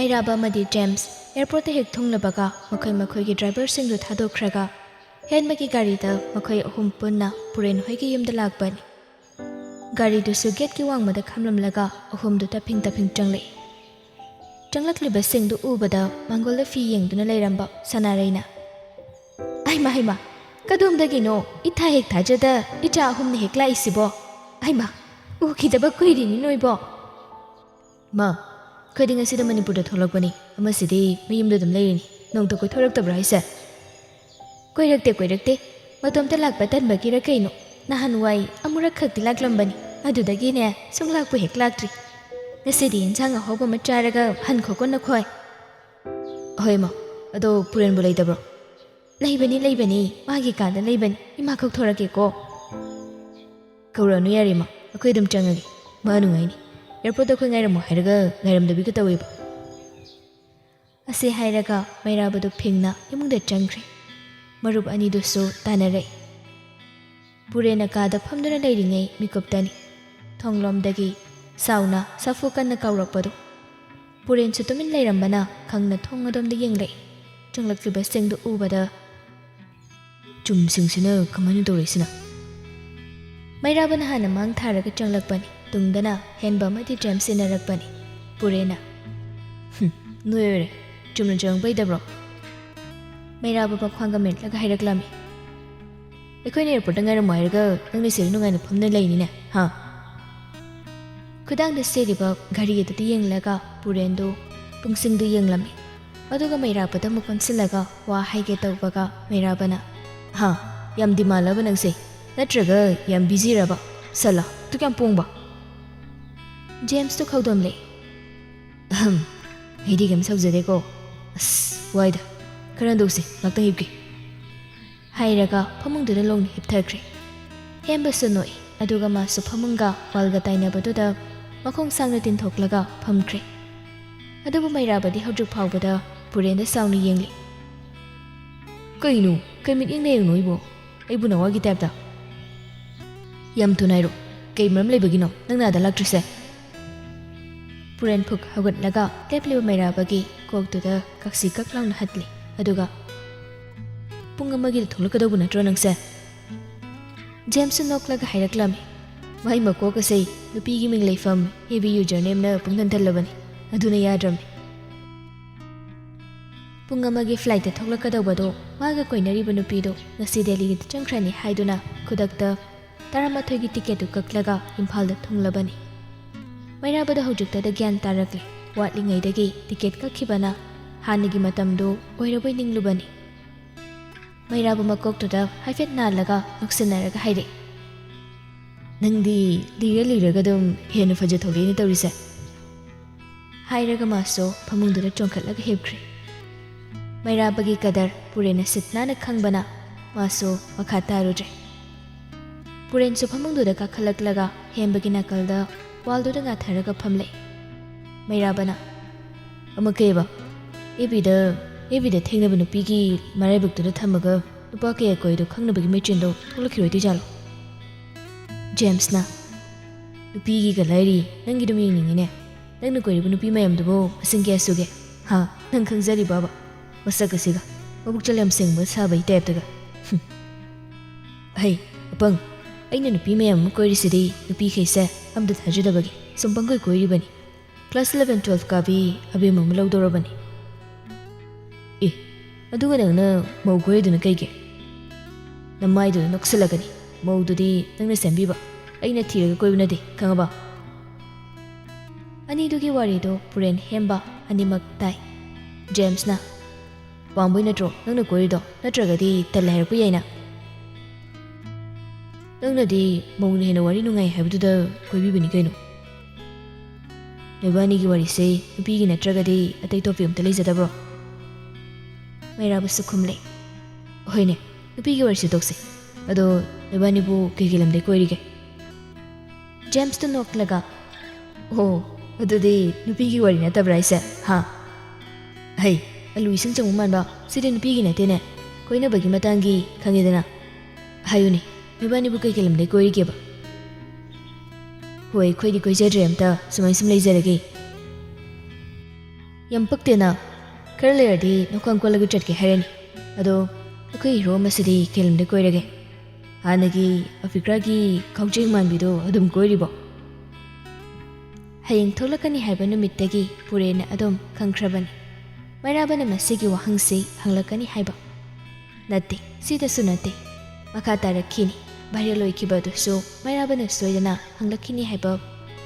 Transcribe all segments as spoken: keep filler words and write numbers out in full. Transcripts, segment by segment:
ꯃꯩꯔꯥꯕ ꯑꯃꯗꯤ ꯖꯦꯝꯁ ꯑꯦꯌꯔꯄꯣꯔꯠꯇ ꯍꯦꯛ ꯊꯨꯡꯂꯕꯒ ꯃꯈꯣꯏ ꯃꯈꯣꯏꯒꯤ ꯗ꯭ꯔꯥꯏꯚꯔꯁꯤꯡꯗꯨ ꯊꯥꯗꯣꯛꯈ꯭ꯔꯒ ꯍꯦꯟꯕꯒꯤ ꯒꯥꯔꯤꯗ ꯃꯈꯣꯏ ꯑꯍꯨꯝ ꯄꯨꯟꯅ ꯄꯨꯔꯦꯟ ꯍꯣꯏꯒꯤ ꯌꯨꯝꯗ ꯂꯥꯛꯄꯅꯤ꯫ ꯒꯥꯔꯤꯗꯨꯁꯨ ꯒꯦꯠꯀꯤ ꯋꯥꯡꯃꯗ ꯈꯥꯝꯂꯝꯂꯒ ꯑꯍꯨꯝꯗꯨ ꯇꯞꯐꯤꯡ ꯇꯞꯐꯤꯡ ꯆꯪꯂꯛꯏ꯫ ꯆꯪꯂꯛꯂꯤꯕꯁꯤꯡꯗꯨ ꯎꯕꯗ ꯃꯥꯡꯒꯣꯜꯗ ꯐꯤ ꯌꯦꯡꯗꯨꯅ ꯂꯩꯔꯝꯕ ꯁꯅꯥꯔꯩꯅ, "ꯑꯩꯃ, ꯍꯩꯃ, ꯀꯗꯣꯝꯗꯒꯤꯅꯣ? ꯏꯊꯥ ꯍꯦꯛ ꯊꯥꯖꯗ ꯏꯆꯥ ꯑꯍꯨꯝꯅ ꯍꯦꯛ ꯂꯥꯛꯏꯁꯤꯕꯣ? ꯑꯩꯃ, ꯎꯈꯤꯗꯕ ꯀꯨꯏꯔꯤꯅꯤ ꯅꯣꯏꯕꯣ!" "ꯃꯥ, ꯑꯩꯈꯣꯏꯗꯤ ꯉꯁꯤꯗ ꯃꯅꯤꯄꯨꯔꯗ ꯊꯣꯛꯂꯛꯄꯅꯤ, ꯑꯃꯁꯤꯗꯤ ꯃꯌꯨꯝꯗ ꯑꯗꯨꯝ ꯂꯩꯔꯤꯅꯤ꯫ ꯅꯣꯡꯇ ꯀꯣꯏꯊꯣꯔꯛꯇꯕ꯭ꯔꯥ ꯍꯥꯏꯁꯦ?" "ꯀꯣꯏꯔꯛꯇꯦ, ꯀꯣꯏꯔꯛꯇꯦ꯫ ꯃꯇꯣꯝꯇ ꯂꯥꯛꯄ ꯇꯟꯕꯒꯤꯔ ꯀꯩꯅꯣ? ꯅꯍꯥꯟꯋꯥꯏ ꯑꯃꯨꯔꯛ ꯈꯛꯇꯤ ꯂꯥꯛꯂꯝꯕꯅꯤ, ꯑꯗꯨꯗꯒꯤꯅꯦ ꯁꯨꯡꯂꯥꯛꯄꯨ ꯍꯦꯛ ꯂꯥꯛꯇ꯭ꯔꯤ꯫ ꯉꯁꯤꯗꯤ ꯏꯟꯁꯥꯡ ꯑꯍꯥꯎꯕ ꯑꯃ ꯆꯥꯔꯒ ꯍꯟꯈꯣꯀꯣ ꯅꯈꯣꯏ꯫" "ꯍꯣꯏ ꯃꯥ, ꯑꯗꯣ ꯄꯨꯔꯦꯟꯕꯨ ꯂꯩꯇꯕ꯭ꯔꯣ?" "ꯂꯩꯕꯅꯤ, ꯂꯩꯕꯅꯤ, ꯃꯥꯒꯤ ꯀꯥꯗ ꯂꯩꯕꯅꯤ꯫ ꯏꯃꯥ ꯀꯧꯊꯣꯔꯛꯀꯦꯀꯣ꯫" "ꯀꯧꯔꯛꯑꯅꯨ ꯌꯥꯔꯦ ꯃꯥ, ꯑꯩꯈꯣꯏ ꯑꯗꯨꯝ ꯆꯪꯉꯒꯦ꯫ ꯃꯥ ꯅꯨꯡꯉꯥꯏꯅꯤ꯫ ꯑꯦꯌꯔꯄꯣꯔꯠꯇ ꯑꯩꯈꯣꯏ ꯉꯥꯏꯔꯝꯃꯣ ꯍꯥꯏꯔꯒ ꯉꯥꯏꯔꯝꯗꯕꯤꯒ ꯇꯧꯋꯦꯕ꯫" ꯑꯁꯤ ꯍꯥꯏꯔꯒ ꯃꯩꯔꯥꯕꯗꯨ ꯐꯤꯡꯅ ꯏꯃꯨꯡꯗ ꯆꯪꯈ꯭ꯔꯦ꯫ ꯃꯔꯨꯞ ꯑꯅꯤꯗꯨꯁꯨ ꯇꯥꯟꯅꯔꯛꯏ꯫ ꯄꯨꯔꯦꯟꯅ ꯀꯥꯗ ꯐꯝꯗꯨꯅ ꯂꯩꯔꯤꯉꯩ ꯃꯤꯀꯨꯞꯇꯅꯤ ꯊꯣꯡꯂꯣꯝꯗꯒꯤ ꯁꯥꯎꯅ ꯁꯥꯐꯨ ꯀꯟꯅ ꯀꯧꯔꯛꯄꯗꯨ꯫ ꯄꯨꯔꯦꯟꯁꯨ ꯇꯨꯃꯤꯟ ꯂꯩꯔꯝꯕꯅ ꯈꯪꯅ ꯊꯣꯡ ꯑꯗꯣꯝꯗ ꯌꯦꯡꯂꯛꯏ꯫ ꯆꯪꯂꯛꯂꯤꯕꯁꯤꯡꯗꯨ ꯎꯕꯗ "ꯆꯨꯝꯁꯤꯡꯁꯤꯅ ꯀꯃꯥꯏꯅ ꯇꯧꯔꯛꯏꯁꯤꯅ?" ꯃꯩꯔꯥꯕꯅ ꯍꯥꯟꯅ ꯃꯥꯡ ꯊꯥꯔꯒ ꯆꯪꯂꯛꯄꯅꯤ꯫ ꯇꯨꯡꯗꯅ ꯍꯦꯟꯕ ꯑꯃꯗꯤ ꯖꯦꯝꯁ ꯏꯟꯅꯔꯛꯄꯅꯤ꯫ ꯄꯨꯔꯦꯟꯅ, "ꯍꯨꯝ, ꯅꯣꯏ ꯑꯣꯏꯔꯦ꯫ ꯆꯨꯝꯅ ꯆꯪꯉꯛꯄ ꯍꯩꯇꯕ꯭ꯔꯣ?" ꯃꯩꯔꯥꯕ ꯃꯈ꯭ꯋꯥꯡꯒ ꯃꯦꯠꯂꯒ ꯍꯥꯏꯔꯛꯂꯝꯃꯤ꯫ "ꯑꯩꯈꯣꯏꯅ ꯑꯦꯌꯔꯄꯣꯔꯠꯇ ꯉꯥꯏꯔꯝꯃꯣ ꯍꯥꯏꯔꯒ ꯅꯪꯅ ꯁꯤꯗ ꯅꯨꯡꯉꯥꯏꯅ ꯐꯝꯗꯨꯅ ꯂꯩꯅꯤꯅꯦ, ꯍꯥ?" ꯈꯨꯗꯥꯡꯗ ꯁꯦꯠꯂꯤꯕ ꯘꯔꯤ ꯑꯗꯨꯗ ꯌꯦꯡꯂꯒ ꯄꯨꯔꯦꯟꯗꯨ ꯄꯨꯡꯁꯤꯡꯗꯨ ꯌꯦꯡꯂꯝꯃꯤ꯫ ꯑꯗꯨꯒ ꯃꯩꯔꯥꯕꯗ ꯑꯃꯨꯛ ꯑꯣꯟꯁꯤꯜꯂꯒ ꯋꯥ ꯍꯥꯏꯒꯦ ꯇꯧꯕꯒ ꯃꯩꯔꯥꯕꯅ, "ꯍꯥ, ꯌꯥꯝ ꯗꯤꯃꯥꯟꯂꯕ ꯅꯪꯁꯦ? ꯅꯠꯇ꯭ꯔꯒ ꯌꯥꯝ ꯕꯤꯖꯤꯔꯕ? ꯁꯜꯂꯥ, ꯑꯗꯨꯛ ꯌꯥꯝ ꯄꯣꯡꯕ?" ꯖꯦꯝꯁꯇꯨ ꯈꯧꯗꯣꯝꯂꯦ꯫ "ꯑꯍꯝ, ꯑꯩꯗꯤ ꯀꯩꯝ ꯁꯧꯖꯗꯦꯀꯣ꯫ ꯑꯁ, ꯋꯥꯏꯗ꯫ ꯈꯔ ꯍꯟꯗꯣꯛꯁꯤ, ꯉꯥꯛꯇꯪ ꯍꯤꯞꯀꯦ꯫" ꯍꯥꯏꯔꯒ ꯐꯃꯨꯡꯗꯨꯗ ꯂꯣꯡꯅ ꯍꯤꯞꯊꯈ꯭ꯔꯦ꯫ ꯍꯦꯝꯕꯁꯨ ꯅꯣꯛꯏ, ꯑꯗꯨꯒ ꯃꯥꯁꯨ ꯐꯃꯨꯡꯒ ꯋꯥꯜꯒ ꯇꯥꯏꯅꯕꯗꯨꯗ ꯃꯈꯣꯡ ꯁꯥꯡꯅ ꯇꯤꯟꯊꯣꯛꯂꯒ ꯐꯝꯈ꯭ꯔꯦ꯫ ꯑꯗꯨꯕꯨ ꯃꯩꯔꯥꯕꯗꯤ ꯍꯧꯖꯤꯛ ꯐꯥꯎꯕꯗ ꯄꯨꯔꯦꯟꯗ ꯁꯥꯎꯅ ꯌꯦꯡꯂꯤ꯫ "ꯀꯩꯅꯣ? ꯀꯩ ꯃꯤꯠꯌꯦꯡꯅ ꯌꯦꯡꯅꯣ ꯑꯩꯕꯣ? ꯑꯩꯕꯨ ꯅꯋꯥꯒꯤ ꯇꯥꯏꯞꯇ?" "ꯌꯥꯝ ꯊꯨꯅ ꯍꯥꯏꯔꯣ, ꯀꯩ ꯃꯔꯝ ꯂꯩꯕꯒꯤꯅꯣ ꯅꯪꯅ ꯑꯥꯗ ꯂꯥꯛꯇ꯭ꯔꯤꯁꯦ?" ꯄꯨꯔꯦꯟ ꯐꯨꯛ ꯍꯧꯒꯠꯂꯒ ꯂꯦꯞꯂꯤꯕ ꯃꯩꯔꯥꯕꯒꯤ ꯀꯣꯛꯇꯨꯗ ꯀꯛꯁꯤ ꯀꯛ ꯂꯥꯎꯅ ꯍꯠꯂꯤ꯫ ꯑꯗꯨꯒ, "ꯄꯨꯡ ꯑꯃꯒꯤꯗ ꯊꯣꯛꯂꯛꯀꯗꯧꯕ ꯅꯠꯇ꯭ꯔꯣ ꯅꯪꯁꯦ?" ꯖꯦꯝꯁꯁꯨ ꯅꯣꯛꯂꯒ ꯍꯥꯏꯔꯛꯂꯝꯃꯤ, "ꯃꯥꯏ ꯃꯀꯣꯛ ꯑꯁꯦ ꯅꯨꯄꯤꯒꯤ ꯃꯤꯡ ꯂꯩꯐꯝ ꯍꯦꯕꯤ ꯌꯨꯖꯔꯅꯦꯝꯅ ꯄꯨꯡꯊꯟ ꯊꯜꯂꯕꯅꯤ, ꯑꯗꯨꯅ ꯌꯥꯗ꯭ꯔꯕꯅꯤ꯫ ꯄꯨꯡ ꯑꯃꯒꯤ ꯐ꯭ꯂꯥꯏꯠꯇ ꯊꯣꯛꯂꯛꯀꯗꯧꯕꯗꯣ ꯃꯥꯒ ꯀꯣꯏꯅꯔꯤꯕ ꯅꯨꯄꯤꯗꯣ ꯉꯁꯤ ꯗꯦꯜꯂꯤꯗ ꯆꯪꯈ꯭ꯔꯅꯤ ꯍꯥꯏꯗꯨꯅ ꯈꯨꯗꯛꯇ ꯇꯔꯥꯃꯥꯊꯣꯏꯒꯤ ꯇꯤꯀꯦꯠꯇꯨ ꯀꯛꯂꯒ ꯏꯝꯐꯥꯜꯗ ꯊꯨꯡꯂꯕꯅꯤ꯫" ꯃꯩꯔꯥꯕꯗ ꯍꯧꯖꯤꯛꯇꯗ ꯒ꯭ꯌꯥꯟ ꯇꯥꯔꯛꯂꯦ꯫ ꯋꯥꯠꯂꯤꯉꯩꯗꯒꯤ ꯇꯤꯀꯦꯠ ꯀꯛꯈꯤꯕꯅ ꯍꯥꯟꯅꯒꯤ ꯃꯇꯝꯗꯨ ꯑꯣꯏꯔꯕꯣꯏ ꯅꯤꯡꯂꯨꯕꯅꯤ꯫ ꯃꯩꯔꯥꯕ ꯃꯀꯣꯛꯇꯨꯗ ꯍꯥꯏꯐꯦꯠ ꯅꯥꯜꯂꯒ ꯅꯣꯛꯁꯤꯟꯅꯔꯒ ꯍꯥꯏꯔꯛꯏ, "ꯅꯪꯗꯤ ꯂꯤꯔ ꯂꯤꯔꯒ ꯑꯗꯨꯝ ꯍꯦꯟꯅ ꯐꯖ ꯊꯣꯛꯂꯛꯏꯅꯦ ꯇꯧꯔꯤꯁꯦ꯫" ꯍꯥꯏꯔꯒ ꯃꯥꯁꯨ ꯐꯃꯨꯡꯗꯨꯗ ꯆꯣꯡꯈꯠꯂꯒ ꯍꯤꯞꯈ꯭ꯔꯦ꯫ ꯃꯩꯔꯥꯕꯒꯤ ꯀꯗꯔ ꯄꯨꯔꯦꯟꯅ ꯁꯤꯠ ꯅꯥꯟꯅ ꯈꯪꯕꯅ ꯃꯥꯁꯨ ꯃꯈꯥ ꯇꯥꯔꯨꯗ꯭ꯔꯦ꯫ ꯄꯨꯔꯦꯟꯁꯨ ꯐꯃꯨꯡꯗꯨꯗ ꯀꯥꯈꯠꯂꯛꯂꯒ ꯍꯦꯝꯕꯒꯤ ꯅꯥꯀꯜꯗ ꯋꯥꯜꯗꯨꯗ ꯉꯥꯊꯔꯒ ꯐꯝꯂꯛꯏ꯫ ꯃꯩꯔꯥꯕꯅ, "ꯑꯃ ꯀꯩꯕ? ꯑꯦꯕꯤꯗ, ꯑꯦꯕꯤꯗ ꯊꯦꯡꯅꯕ ꯅꯨꯄꯤꯒꯤ ꯃꯔꯥꯏꯕꯛꯇꯨꯗ ꯊꯝꯃꯒ ꯅꯨꯄꯥ ꯀꯌꯥ ꯀꯣꯏꯗꯣ ꯈꯪꯅꯕꯒꯤ ꯃꯦꯆꯤꯟꯗꯣ ꯊꯣꯛꯂꯛꯈꯤꯔꯣꯏꯗꯣꯏꯖꯥꯠꯂꯣ?" ꯖꯦꯝꯁꯅ, "ꯅꯨꯄꯤꯒꯤꯒ ꯂꯥꯏꯔꯤ, ꯅꯪꯒꯤꯗꯨꯝ ꯌꯦꯡꯅꯤꯡꯉꯤꯅꯦ꯫ ꯅꯪꯅ ꯀꯣꯏꯔꯤꯕ ꯅꯨꯄꯤ ꯃꯌꯥꯝꯗꯨꯕꯨ ꯃꯁꯤꯡ ꯀꯌꯥ ꯁꯨꯒꯦ? ꯍꯥ? ꯅꯪ ꯈꯪꯖꯔꯤꯕꯕ? ꯃꯁꯛ ꯑꯁꯤꯒ, ꯃꯕꯨꯛꯆꯦꯜ ꯌꯥꯝ ꯁꯦꯡꯕ ꯁꯥꯕꯒꯤ ꯇꯥꯏꯞꯇꯒ꯫ ꯍꯨꯝ꯫ ꯍꯩ, ꯑꯄꯪ, ꯑꯩꯅ ꯅꯨꯄꯤ ꯃꯌꯥꯝ ꯑꯃ ꯀꯣꯏꯔꯤꯁꯤꯗꯤ ꯅꯨꯄꯤꯈꯩꯁꯦ ꯑꯝꯇ ꯊꯥꯖꯗꯕꯒꯤ ꯁꯨꯝ ꯄꯪꯀꯣꯏ ꯀꯣꯏꯔꯤꯕꯅꯤ꯫ ꯀ꯭ꯂꯥꯁ ꯏꯂꯚꯦꯟ ꯇꯨꯋꯦꯜꯐ ꯀꯥꯕꯤ ꯑꯕꯦꯝꯃ ꯑꯃ ꯂꯧꯗꯧꯔꯕꯅꯤ꯫" "ꯑꯦ, ꯑꯗꯨꯒ ꯅꯪꯅ ꯃꯧ ꯀꯣꯏꯔꯤꯗꯨꯅ ꯀꯩꯒꯤ? ꯅꯃꯥꯏꯗꯨꯗ ꯅꯣꯛꯁꯤꯜꯂꯛꯀꯅꯤ꯫ ꯃꯧꯗꯨꯗꯤ ꯅꯪꯅ ꯁꯦꯝꯕꯤꯕ, ꯑꯩꯅ ꯊꯤꯔꯒ ꯀꯣꯏꯕ ꯅꯠꯇꯦ, ꯈꯪꯉꯕ?" ꯑꯅꯤꯗꯨꯒꯤ ꯋꯥꯔꯤꯗꯣ ꯄꯨꯔꯦꯟ ꯍꯦꯝꯕ ꯑꯅꯤꯃꯛ ꯇꯥꯏ꯫ ꯖꯦꯝꯁꯅ, "ꯄꯥꯝꯕꯩ ꯅꯠꯇ꯭ꯔꯣ ꯅꯪꯅ ꯀꯣꯏꯔꯤꯗꯣ? ꯅꯠꯇ꯭ꯔꯒꯗꯤ ꯇꯜꯂꯦ ꯍꯥꯏꯔꯛꯄ ꯌꯥꯏꯅ?" "ꯅꯪꯅꯗꯤ ꯃꯧꯅ ꯍꯦꯟꯅ ꯋꯥꯔꯤ ꯅꯨꯡꯉꯥꯏ ꯍꯥꯏꯕꯗꯨꯗ ꯀꯣꯏꯕꯤꯕꯅꯤ ꯀꯩꯅꯣ꯫ ꯅꯣꯏꯕꯥꯅꯤꯒꯤ ꯋꯥꯔꯤꯁꯦ ꯅꯨꯄꯤꯒꯤ ꯅꯠꯇ꯭ꯔꯒꯗꯤ ꯑꯇꯩ ꯇꯣꯄꯤꯛ ꯑꯝꯇ ꯂꯩꯖꯗꯕ꯭ꯔꯣ?" ꯃꯩꯔꯥꯕꯁꯨ ꯈꯨꯝꯂꯦ, "ꯍꯣꯏꯅꯦ, ꯅꯨꯄꯤꯒꯤ ꯋꯥꯔꯤꯁꯦ ꯇꯣꯛꯁꯦ꯫ ꯑꯗꯣ ꯅꯣꯏꯕꯥꯅꯤꯕꯨ ꯀꯩ ꯀꯩ ꯂꯝꯗꯩ ꯀꯣꯏꯔꯤꯒꯦ?" ꯖꯦꯝꯁꯇꯨ ꯅꯣꯛꯂꯒ, "ꯑꯣ, ꯑꯗꯨꯗꯤ ꯅꯨꯄꯤꯒꯤ ꯋꯥꯔꯤ ꯅꯠꯇꯕ꯭ꯔꯥ ꯍꯥꯏꯁꯦ? ꯍꯥ? ꯍꯩ, ꯑꯂꯨ ꯏꯁꯤꯡ ꯆꯪꯕ ꯃꯥꯟꯕ, ꯁꯤꯗꯤ ꯅꯨꯄꯤꯒꯤ ꯅꯠꯇꯦꯅꯦ꯫ ꯀꯣꯏꯅꯕꯒꯤ ꯃꯇꯥꯡꯒꯤ, ꯈꯪꯉꯦꯗꯅ꯫ ꯍꯥꯏꯌꯨꯅꯦ, ꯅꯣꯏꯕꯥꯅꯤꯕꯨ ꯀꯩ ꯀꯩ ꯂꯝꯗꯩ ꯀꯣꯏꯔꯤꯒꯦꯕ?" "ꯍꯣꯏ, ꯑꯩꯈꯣꯏꯗꯤ ꯀꯣꯏꯖꯗ꯭ꯔꯦ ꯑꯝꯇ, ꯁꯨꯃꯥꯏ ꯁꯨꯝ ꯂꯩꯖꯔꯒꯦ꯫ ꯌꯥꯝ ꯄꯛꯇꯦꯅ꯫ ꯈꯔ ꯂꯩꯔꯗꯤ ꯅꯣꯛꯀꯥꯡ ꯀꯣꯜꯂꯒ ꯆꯠꯀꯦ ꯍꯥꯏꯔꯅꯤ꯫ ꯑꯗꯣ ꯑꯩꯈꯣꯏ ꯍꯤꯔꯣ ꯑꯃꯁꯤꯗꯤ ꯀꯦꯂꯝꯗ ꯀꯣꯏꯔꯒꯦ꯫ ꯍꯥꯟꯅꯒꯤ ꯑꯐ꯭ꯔꯤꯀꯥꯒꯤ ꯀꯥꯎꯖꯦꯡ ꯃꯥꯟꯕꯤꯗꯣ ꯑꯗꯨꯝ ꯀꯣꯏꯔꯤꯕꯣ? ꯍꯌꯦꯡ ꯊꯣꯛꯂꯛꯀꯅꯤ ꯍꯥꯏꯕ ꯅꯨꯃꯤꯠꯇꯒꯤ ꯄꯨꯔꯦꯟꯅ ꯑꯗꯨꯝ ꯈꯪꯈ꯭ꯔꯕꯅꯤ꯫ ꯃꯩꯔꯥꯕꯅ ꯃꯁꯤꯒꯤ ꯋꯥꯍꯪꯁꯤ ꯍꯪꯂꯛꯀꯅꯤ ꯍꯥꯏꯕ꯫ ꯅꯠꯇꯦ, ꯁꯤꯗꯁꯨ ꯅꯠꯇꯦ꯫ ꯃꯈꯥ ꯇꯥꯔꯛꯈꯤꯅꯤ꯫ ꯚꯥꯏꯔꯦꯜ ꯑꯣꯏꯈꯤꯕ ꯑꯗꯨꯁꯨ ꯃꯩꯔꯥꯕꯅ ꯁꯣꯏꯗꯅ ꯍꯪꯂꯛꯈꯤꯅꯤ ꯍꯥꯏꯕ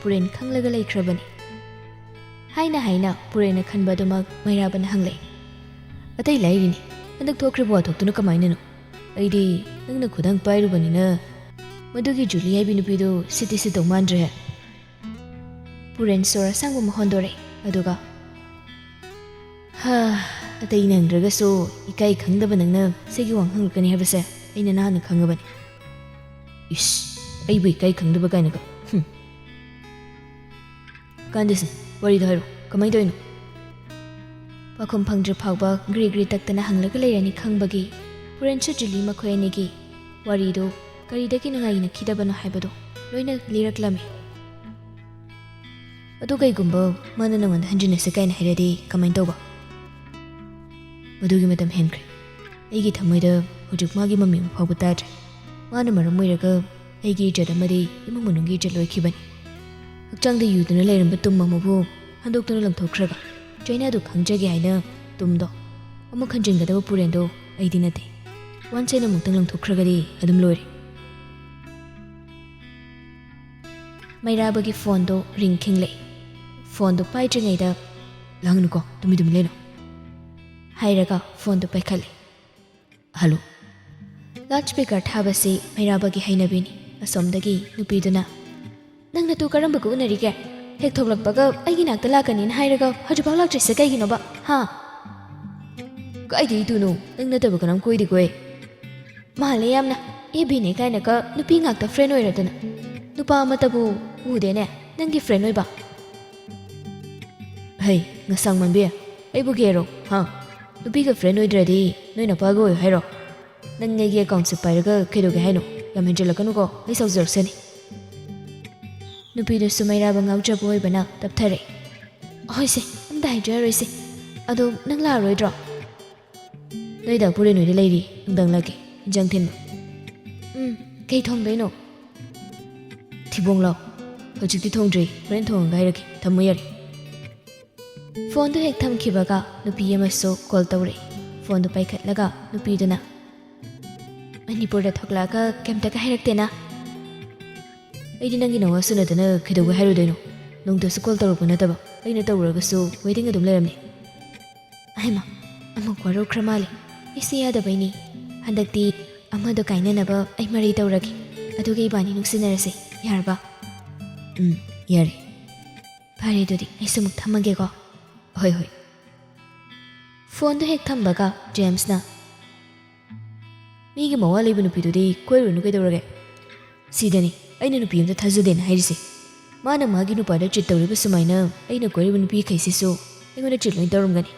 ꯄꯨꯔꯦꯟ ꯈꯪꯂꯒ ꯂꯩꯈ꯭ꯔꯕꯅꯤ꯫ ꯍꯥꯏꯅ ꯍꯥꯏꯅ ꯄꯨꯔꯦꯟꯅ ꯈꯟꯕ ꯑꯗꯨꯃꯛ ꯃꯩꯔꯥꯕꯅ ꯍꯪꯂꯛꯏ꯫ ꯑꯇꯩ ꯂꯥꯏꯔꯤꯅꯤ, ꯍꯟꯗꯛ ꯊꯣꯛꯈ꯭ꯔꯤꯕ ꯋꯥꯊꯣꯛꯇꯨꯅ ꯀꯃꯥꯏꯅꯅꯣ? ꯑꯩꯗꯤ ꯅꯪꯅ ꯈꯨꯗꯥꯡ ꯄꯥꯏꯔꯨꯕꯅꯤꯅ ꯃꯗꯨꯒꯤ ꯖꯨꯂꯤ ꯍꯥꯏꯕꯤ ꯅꯨꯄꯤꯗꯨ ꯁꯤꯠꯇꯤ ꯁꯤꯠꯇꯧ ꯃꯥꯟꯗ꯭ꯔꯦ꯫ ꯄꯨꯔꯦꯟ ꯁꯣꯔ ꯑꯁꯥꯡꯕ ꯑꯃ ꯍꯣꯟꯗꯣꯔꯛꯏ꯫ ꯑꯗꯨꯒ, ꯍꯥ, ꯑꯇꯩ ꯅꯪꯗ꯭ꯔꯒꯁꯨ ꯏꯀꯥꯏ ꯈꯪꯗꯕ ꯅꯪꯅ ꯁꯤꯒꯤ ꯋꯥꯍꯪ ꯍꯪꯂꯛꯀꯅꯤ ꯍꯥꯏꯕꯁꯦ ꯑꯩꯅ ꯅꯍꯥꯟꯅ ꯈꯪꯉꯕꯅꯤ꯫ ꯏꯁ, ꯑꯩꯕꯨ ꯏꯀꯥꯏ ꯈꯪꯗꯕ ꯀꯥꯏꯅꯒ꯫ ꯍꯨꯝ꯫ ꯀꯥꯟꯗꯦꯁꯦ, ꯋꯥꯔꯤꯗꯣ ꯍꯥꯏꯔꯣ, ꯀꯃꯥꯏꯅ ꯇꯧꯔꯤꯅꯣ? ꯄꯥꯎꯈꯨꯝ ꯐꯪꯗ꯭ꯔꯤ ꯐꯥꯎꯕ ꯒ꯭ꯔꯤ ꯒ꯭ꯔꯤ ꯇꯛꯇꯅ ꯍꯪꯂꯒ ꯂꯩꯔꯅꯤ ꯈꯪꯕꯒꯤ ꯄꯨꯔꯦꯟꯁꯨ ꯖꯨꯂꯤ ꯃꯈꯣꯏ ꯑꯅꯤꯒꯤ ꯋꯥꯔꯤꯗꯨ ꯀꯔꯤꯗꯒꯤ ꯅꯨꯡꯉꯥꯏꯅꯈꯤꯗꯕꯅꯣ ꯍꯥꯏꯕꯗꯨ ꯂꯣꯏꯅ ꯂꯤꯔꯛꯂꯝꯃꯤ꯫ ꯑꯗꯨ ꯀꯩꯒꯨꯝꯕ ꯃꯥꯅ ꯅꯉꯣꯟꯗ ꯍꯟꯖꯤꯟꯅꯁꯦ ꯀꯥꯏꯅ ꯍꯥꯏꯔꯗꯤ ꯀꯃꯥꯏꯅ ꯇꯧꯕ? ꯃꯗꯨꯒꯤ ꯃꯇꯝ ꯍꯦꯟꯈ꯭ꯔꯦ꯫ ꯑꯩꯒꯤ ꯊꯃꯣꯏꯗ ꯍꯧꯖꯤꯛ ꯃꯥꯒꯤ ꯃꯃꯤ ꯑꯃ ꯐꯥꯎꯕ ꯇꯥꯗ꯭ꯔꯦ꯫ ꯃꯥꯅ ꯃꯔꯝ ꯑꯣꯏꯔꯒ ꯑꯩꯒꯤ ꯏꯖꯠ ꯑꯃꯗꯤ ꯏꯃꯨꯡ ꯃꯅꯨꯡꯒꯤ ꯏꯖꯠ ꯂꯣꯏꯈꯤꯕꯅꯤ꯫ ꯍꯛꯆꯥꯡꯗ ꯌꯨꯗꯨꯅ ꯂꯩꯔꯝꯕ ꯇꯨꯝ ꯑꯃꯕꯨ ꯍꯟꯗꯣꯛꯇꯨꯅ ꯂꯪꯊꯣꯛꯈ꯭ꯔꯒ ꯆꯩꯅꯥꯗꯨ ꯈꯪꯖꯒꯦ ꯍꯥꯏꯅ ꯇꯨꯝꯗꯣ ꯑꯃꯨꯛ ꯍꯟꯖꯤꯟꯒꯗꯕ ꯄꯨꯔꯦꯟꯗꯣ ꯑꯩꯗꯤ ꯅꯠꯇꯦ꯫ ꯋꯥꯟꯁ ꯑꯩꯅ ꯑꯃꯨꯛꯇꯪ ꯂꯪꯊꯣꯛꯈ꯭ꯔꯒꯗꯤ ꯑꯗꯨꯝ ꯂꯣꯏꯔꯦ꯫ ꯃꯩꯔꯥꯕꯒꯤ ꯐꯣꯟꯗꯣ ꯔꯤꯡ ꯈꯤꯡꯂꯛꯏ꯫ ꯐꯣꯟꯗꯣ ꯄꯥꯏꯗ꯭ꯔꯤꯉꯩꯗ, "ꯂꯥꯡꯒꯅꯨꯀꯣ, ꯇꯨꯃꯤꯟ ꯇꯨꯃꯤꯟ ꯂꯩꯅꯣ," ꯍꯥꯏꯔꯒ ꯐꯣꯟꯗꯣ ꯄꯥꯏꯈꯠꯂꯦ꯫ "ꯍꯜꯂꯣ?" ꯂꯥꯎꯗ ꯁ꯭ꯄꯤꯀꯔ ꯊꯥꯕꯁꯤ ꯃꯩꯔꯥꯕꯒꯤ ꯍꯩꯅꯕꯤꯅꯤ꯫ ꯑꯁꯣꯝꯗꯒꯤ ꯅꯨꯄꯤꯗꯨꯅ, "ꯅꯪ ꯅꯇꯨ ꯀꯔꯝꯕꯒ ꯎꯅꯔꯤꯒꯦ? ꯍꯦꯛ ꯊꯣꯛꯂꯛꯄꯒ ꯑꯩꯒꯤ ꯅꯥꯛꯇ ꯂꯥꯛꯀꯅꯤꯅ ꯍꯥꯏꯔꯒ ꯍꯧꯖꯤꯛꯐꯥꯎ ꯂꯥꯛꯇ꯭ꯔꯤꯁꯦ ꯀꯩꯒꯤꯅꯣꯕ? ꯍꯥ?" "ꯀꯥꯏꯗꯩ ꯏꯇꯨꯅꯣ? ꯅꯪ ꯅꯠꯇꯕ ꯀꯅꯥꯝ ꯀꯣꯏꯗꯦꯀꯣ ꯑꯩ?" "ꯃꯥꯜꯂꯦ ꯌꯥꯝꯅ꯫ ꯑꯦꯐ ꯕꯤꯅꯦ ꯀꯥꯏꯅꯒ ꯅꯨꯄꯤ ꯉꯥꯛꯇ ꯐ꯭ꯔꯦꯟ ꯑꯣꯏꯔꯗꯅ꯫ ꯅꯨꯄꯥ ꯑꯃꯠꯇꯕꯨ ꯎꯗꯦꯅꯦ ꯅꯪꯒꯤ ꯐ꯭ꯔꯦꯟ ꯑꯣꯏꯕ?" "ꯍꯩ, ꯉꯁꯥꯡ ꯃꯥꯟꯕꯤ, ꯑꯩꯕꯨ ꯒꯦꯔꯣ? ꯍꯥ? ꯅꯨꯄꯤꯒ ꯐ꯭ꯔꯦꯟ ꯑꯣꯏꯗ꯭ꯔꯗꯤ ꯅꯣꯏ ꯅꯄꯥꯒ ꯑꯣꯏꯌꯨ ꯍꯥꯏꯔꯣ? ꯅꯪ ꯑꯩꯒꯤ ꯑꯦꯀꯥꯎꯟꯁꯦ ꯄꯥꯏꯔꯒ ꯀꯩꯗꯧꯒꯦ ꯍꯥꯏꯅꯣ? ꯌꯥꯝ ꯍꯦꯟꯖꯜꯂꯛꯀꯅꯨꯀꯣ, ꯑꯩ ꯁꯥꯎꯖꯔꯛꯁꯅꯤ꯫" ꯅꯨꯄꯤꯗꯨꯁꯨ ꯃꯩꯔꯥꯕ ꯉꯥꯎꯖꯕ ꯑꯣꯏꯕꯅ ꯇꯞꯊꯔꯦ꯫ "ꯍꯣꯏꯁꯦ, ꯑꯝꯇ ꯍꯥꯏꯗ꯭ꯔꯔꯣꯏꯁꯦ꯫ ꯑꯗꯣ ꯅꯪ ꯂꯥꯛꯑꯔꯣꯏꯗ꯭ꯔꯣ? ꯅꯣꯏꯗ ꯄꯨꯔꯦꯟ ꯍꯣꯏꯗ ꯂꯩꯔꯤ, ꯅꯨꯡꯗꯥꯡ ꯂꯥꯛꯀꯦ꯫ ꯏꯟꯖꯥꯡ ꯊꯤꯟꯕ꯫ ꯎꯝ, ꯀꯩ ꯊꯣꯡꯗꯣꯏꯅꯣ? ꯊꯤꯕꯣꯡ ꯂꯥꯎ꯫ ꯍꯧꯖꯤꯛꯇꯤ ꯊꯣꯡꯗ꯭ꯔꯤ, ꯍꯣꯔꯦꯟ ꯊꯣꯡꯉꯒ ꯍꯥꯏꯔꯛꯀꯦ꯫ ꯊꯝꯃꯣ ꯌꯥꯔꯦ꯫ ꯐꯣꯟꯗꯨ ꯍꯦꯛ ꯊꯝꯈꯤꯕꯒ ꯅꯨꯄꯤ ꯑꯃꯁꯨ ꯀꯣꯜ ꯇꯧꯔꯛꯏ꯫ ꯐꯣꯟꯗꯨ ꯄꯥꯏꯈꯠꯂꯒ ꯅꯨꯄꯤꯗꯨꯅ, "ꯃꯅꯤꯄꯨꯔꯗ ꯊꯣꯛꯂꯛꯑꯒ ꯀꯩꯝꯇꯒ ꯍꯥꯏꯔꯛꯇꯦꯅ?" "ꯑꯩꯗꯤ ꯅꯪꯒꯤ ꯅꯋꯥ ꯁꯨꯅꯗꯅ ꯀꯩꯗꯧꯕꯩ ꯍꯥꯏꯔꯨꯗꯣꯏꯅꯣ? ꯅꯣꯡꯇꯁꯨ ꯀꯣꯜ ꯇꯧꯔꯛꯄ ꯅꯠꯇꯕ, ꯑꯩꯅ ꯇꯧꯔꯨꯔꯒꯁꯨ ꯋꯦꯇꯤꯡ ꯑꯗꯨꯝ ꯂꯩꯔꯝꯅꯤ꯫" ꯑꯍꯩꯃ, ꯑꯃꯨꯛ ꯋꯥꯔꯧꯈ꯭ꯔ ꯃꯥꯜꯂꯦ꯫ ꯑꯩꯁꯦ ꯌꯥꯗꯕꯩꯅꯤ꯫ ꯍꯟꯗꯛꯇꯤ ꯑꯃꯗꯣ ꯀꯥꯏꯅꯅꯕ ꯑꯩ ꯃꯔꯩ ꯇꯧꯔꯒꯦ꯫ ꯑꯗꯨꯒ ꯏꯕꯥꯅꯤ ꯅꯨꯡꯁꯤꯅꯔꯁꯦ, ꯌꯥꯔꯕ? ꯎꯝ, ꯌꯥꯔꯦ꯫ ꯐꯔꯦ, ꯑꯗꯨꯗꯤ ꯑꯩꯁꯨ ꯑꯃꯨꯛ ꯊꯝꯃꯒꯦꯀꯣ꯫ ꯍꯣꯏ, ꯍꯣꯏ꯫ ꯐꯣꯟꯗꯨ ꯍꯦꯛ ꯊꯝꯕꯒ ꯖꯦꯝꯁꯅ, "ꯃꯤꯒꯤ ꯃꯋꯥ ꯂꯩꯕ ꯅꯨꯄꯤꯗꯨꯗꯤ ꯀꯣꯏꯔꯨꯅꯨ ꯀꯩꯗꯧꯔꯒꯦ?" "ꯁꯤꯗꯅꯤ ꯑꯩꯅ ꯅꯨꯄꯤ ꯑꯝꯇ ꯊꯥꯖꯗꯦꯅ ꯍꯥꯏꯔꯤꯁꯦ꯫ ꯃꯥꯅ ꯃꯥꯒꯤ ꯅꯨꯄꯥꯗ ꯆꯤꯠ ꯇꯧꯔꯤꯕ ꯁꯨꯃꯥꯏꯅ ꯑꯩꯅ ꯀꯣꯏꯔꯤꯕ ꯅꯨꯄꯤꯈꯩꯁꯤꯁꯨ ꯑꯩꯉꯣꯟꯗ ꯆꯤꯠ ꯂꯣꯏ ꯇꯧꯔꯝꯒꯅꯤ꯫